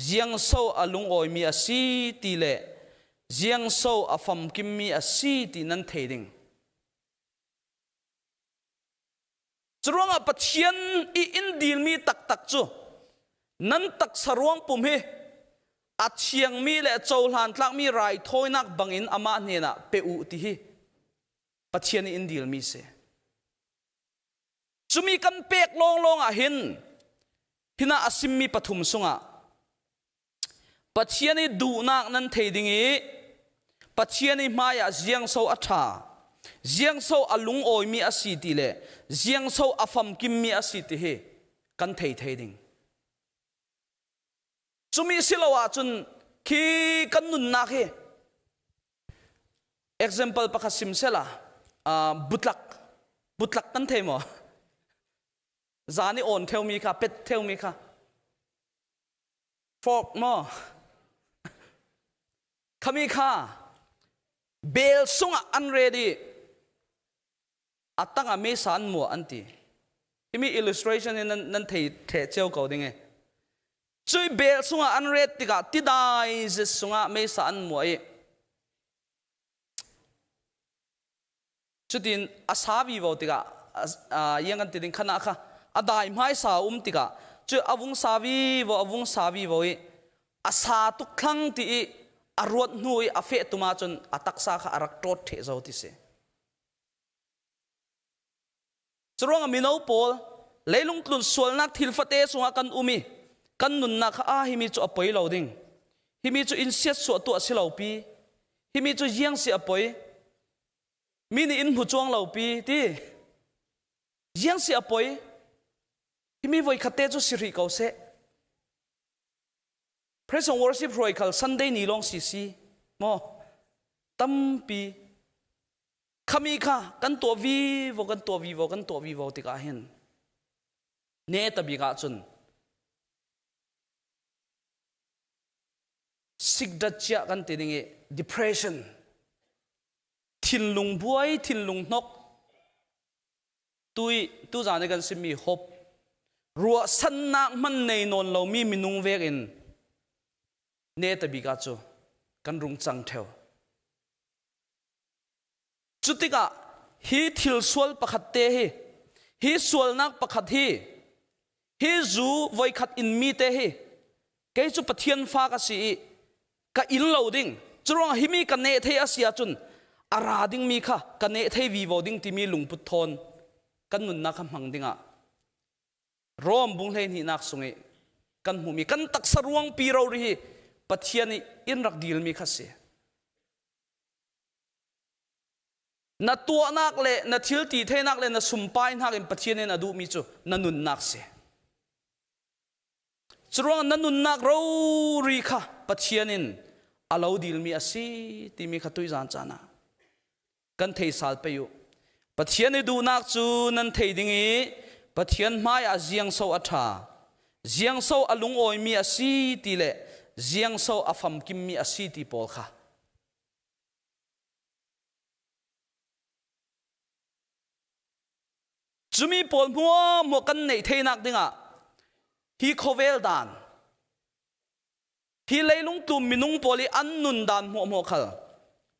ziangso a lungawimi a si ti le ziangso a famkimmi a si ti nan thei ding. Curuangah Pathian i in dilmi taktak cu nan taksa ruang pum hi a thiangmi le cohlan tlakmi raithawinak bangin amah hnenah pe u ti hi Pathian i in dilmi si. Cumi kan pek lawnglawng ah hin hina a simmi pathum sungah Pathian i duhnak nan thei ding i Pathian i hmaiah ziangso a ṭha, ziangso a lungawimi a si ti le ziangso a famkimmi a si ti hi kan thei thei ding. Cumi si lo ahcun khi kan nunnak hi example pakhat sim sela butlak butlak kan thei maw? Zan i awn theumi kha pet theumi kha Fork maw? Khami kha bel sungah an ready. A tangah mesa an mua an ti. Himi illustration hi nan, nan thei the cio ko ding e. Cui bel sungah an ret tikah tidai zit sungah mesa an mua i Cutin a sa vivo tikah iang kan ti ding khan ah kha a dai hmaisa um tikah cu a vung sa vivo a vung sa vivo i a sa tuk thlang ti i a ruat hnu i a feh tum ahcun a taksa kha a rak ṭawt ṭheh zo ti si. Curuangah mino pawl leilung tlun sualnak thil fate chungah kan um i kan nunnak kha ah himi cu a poi lo ding himi cu in siat suah tuah si lo pi himi cu yiang si a poi Mi nih in hmu cuang lo pi ti. Ziang si a poi. Himi voi khat te cu si rih ko seh. Praise and worship hruai khal Sunday ni long si si. Mo tampi khami kha kan tuah vi vo kan tuah vi vo kan tuah vi vo tikah hin ne tabik ah cun sikdat chia kan ti ding i depression thinlung buai thinlung hnok tui tuzan i kan simi hop ruahsannak hman nei nawn lomi minung vek in ne tabika cu kan rung cang theo cu tikah hi thil sual pakhat te hi hi sualnak pakhat hi hi zu voikhat in mi te hi kei cu Pathian fa ka si i ka in lo ding curuang himi ka neh thei a si ahcun A ra dingmi kha ka neh thei vivo ding timi lungput thawn kan nunnak kha hmang dingah Rom bung hleihnihnak sung i kan hmuhmi kan taksa ruangpi rori hi Pathian nih in rak dilmi kha si. Na tuahnak le na thil ti theinak le na sumpai hnak in Pathian in a duhmi cu na nunnak si. Curuang na nunnak rori kha Pathian in a lo dilmi a si timi kha tuizan caan ah kan thei sal pe u. Pathian i duhnak cu nan thei ding i Pathian hmai ah ziangso a ṭha, ziangso a lungawimi a si ti le ziangso a famkimmi a si ti pawl kha. Cumi pawl hmuahmuah kan neih theinak dingah hi khawvel dan hi leilung tlum minung pawl i an nun dan hmuahmuah khal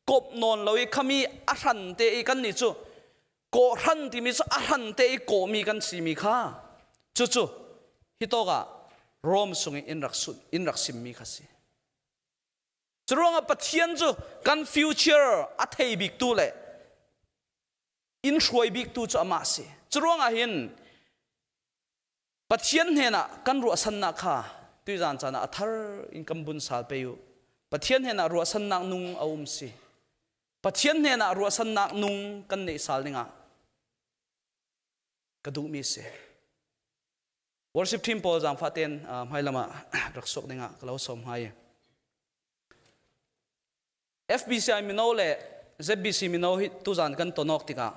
kop nawn lo i khami a hran te i kan nih cu kawhhran timi cu a hran te i kawhmi kan simi kha cucu hi tawk ah Rom sung in rak in rak simmi kha si. Curuangah Pathian cu kan future a thei bik tu le in hruai bik tu cu amah si. Curuangah hin Pathian hnenah kan ruahsannak kha tuizan caan ah a thar in kan bun sal pe u. Pathian hnenah ruahsannak nung a um si. Pathian hnenah ruahsannak nung kan neih sal dingah ka duhmi si. Worship team pawl zaangfah tein hmailam ah rak suak dingah ka lo sawm hnga i. FBCI mino le ZBC mino hi tuzan kan tonawk tikah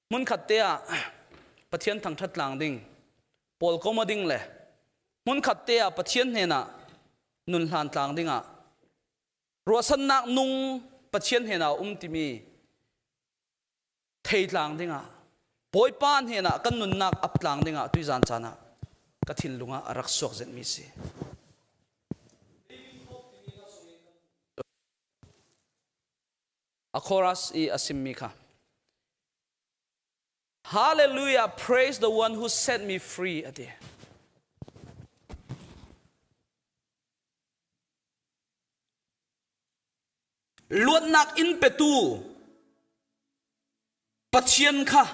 hmunkhat te ah Pathian thangthat tlang ding pawl koma ding le hmunkhat te ah Pathian hnenah nun hlan tlang dingah ruahsannak nung Pathian hnenah um timi thei tlang dingah Bawipa hnenah kan nunnak ap tlang dingah tuizan caan ah ka thinlung ah a rak suak zetmi si. A chorus i a simmi kha Hallelujah praise the one who set me free ati. Luatnak in petu Pathian kha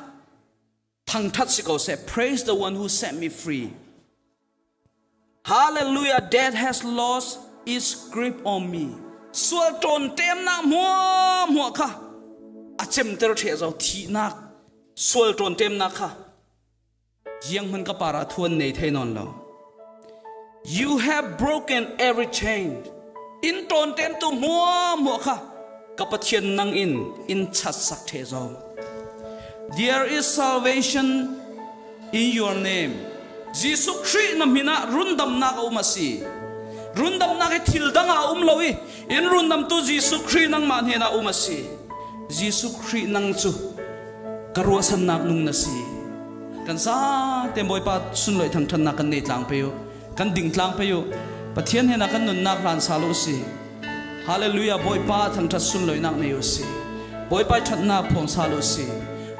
thangthat si ko seh. Praise the one who set me free. Hallelujah, death has lost its grip on me. Sual ṭawn ṭemnak hmuahmuah kha a cemter ṭheh zo thihnak sual ṭawn ṭemnak kha Jiang hman ka para thuan nei thei non lo. You have broken every chain. In ton tem tu mua mua kha ka Pathian nang in in chat sak the zo. There is salvation in your name. Jesuh Khrih na min ah rundamnak a um a si. Rundamnak hi thil dang ah a um lo i in rundamtu Jesuh Khrih nangmah hnen ah um a si. Jesuh Khrih nang cu ka ruahsannak nung na si kan zate Bawipa sunlawih thangthannak kan nei tlang pe u kan ding tlang pe u Pathian he na kan nunnak hlan sal u si Hallelujah Bawipa thangthat sunlawihnak nei u si Bawipa thatnak phuang sal u si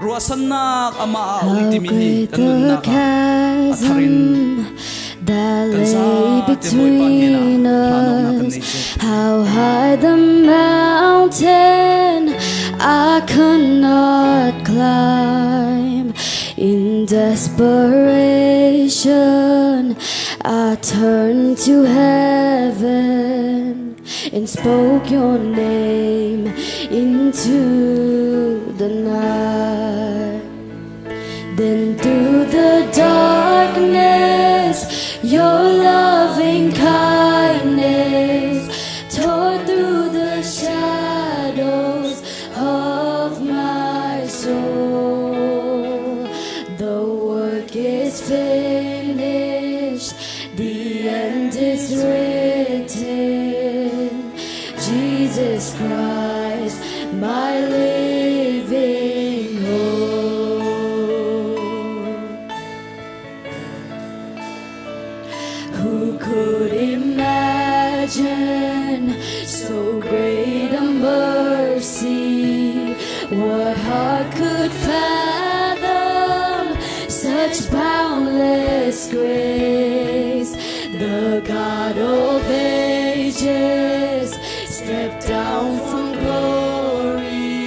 ruahsannak amah ah um timi hi kan nunnak ah a thar in kan zate Bawipa hnenah hlanawknak kan nei cu How high the mountain I could not climb In desperation I turned to heaven and spoke your name into the night. Then through the darkness, your loving kindness tore through the shadows of my soul. The work is finished, the end is written. Jesus Christ, my living hope. Who could imagine so great a mercy? What heart could fathom such boundless grace? The God of ages stepped down from glory.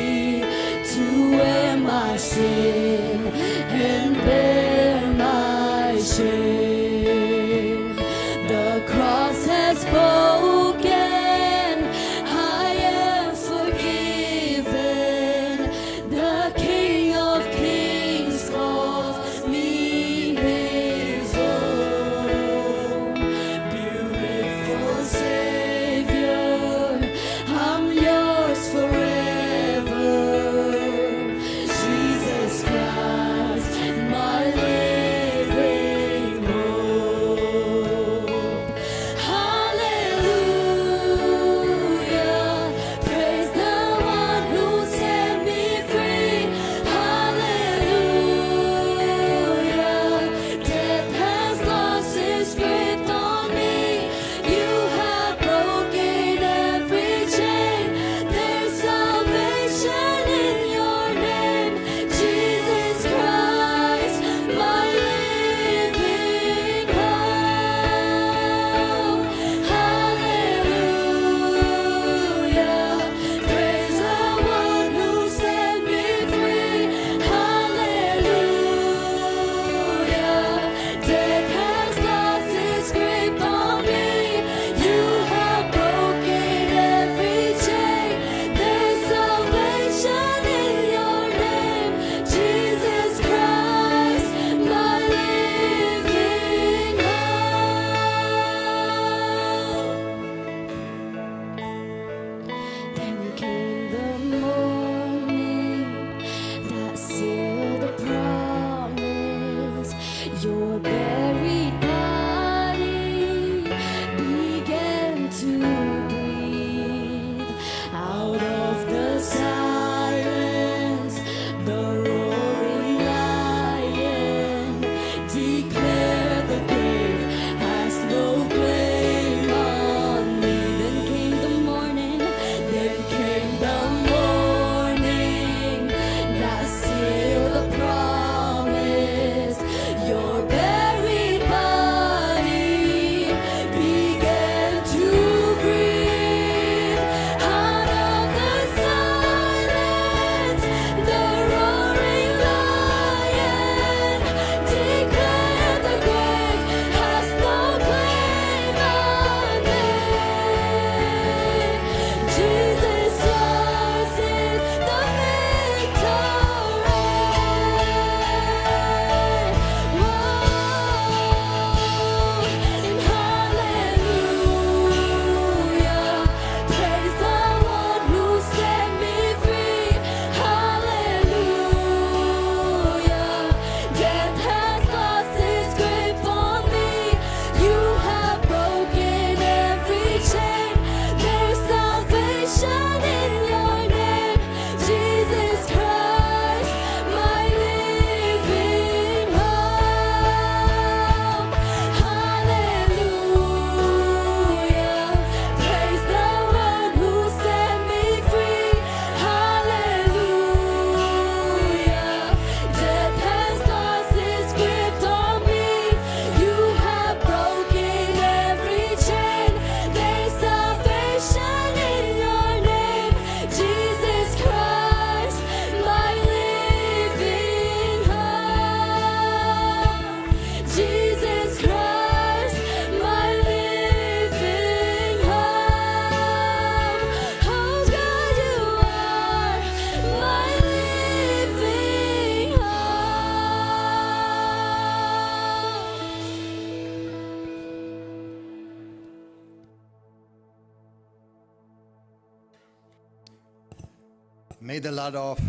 May the love of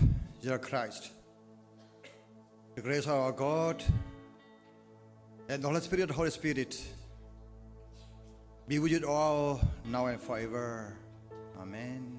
Jesus Christ, the grace of our God, and the Holy Spirit, Holy Spirit, be with you all now and forever. Amen.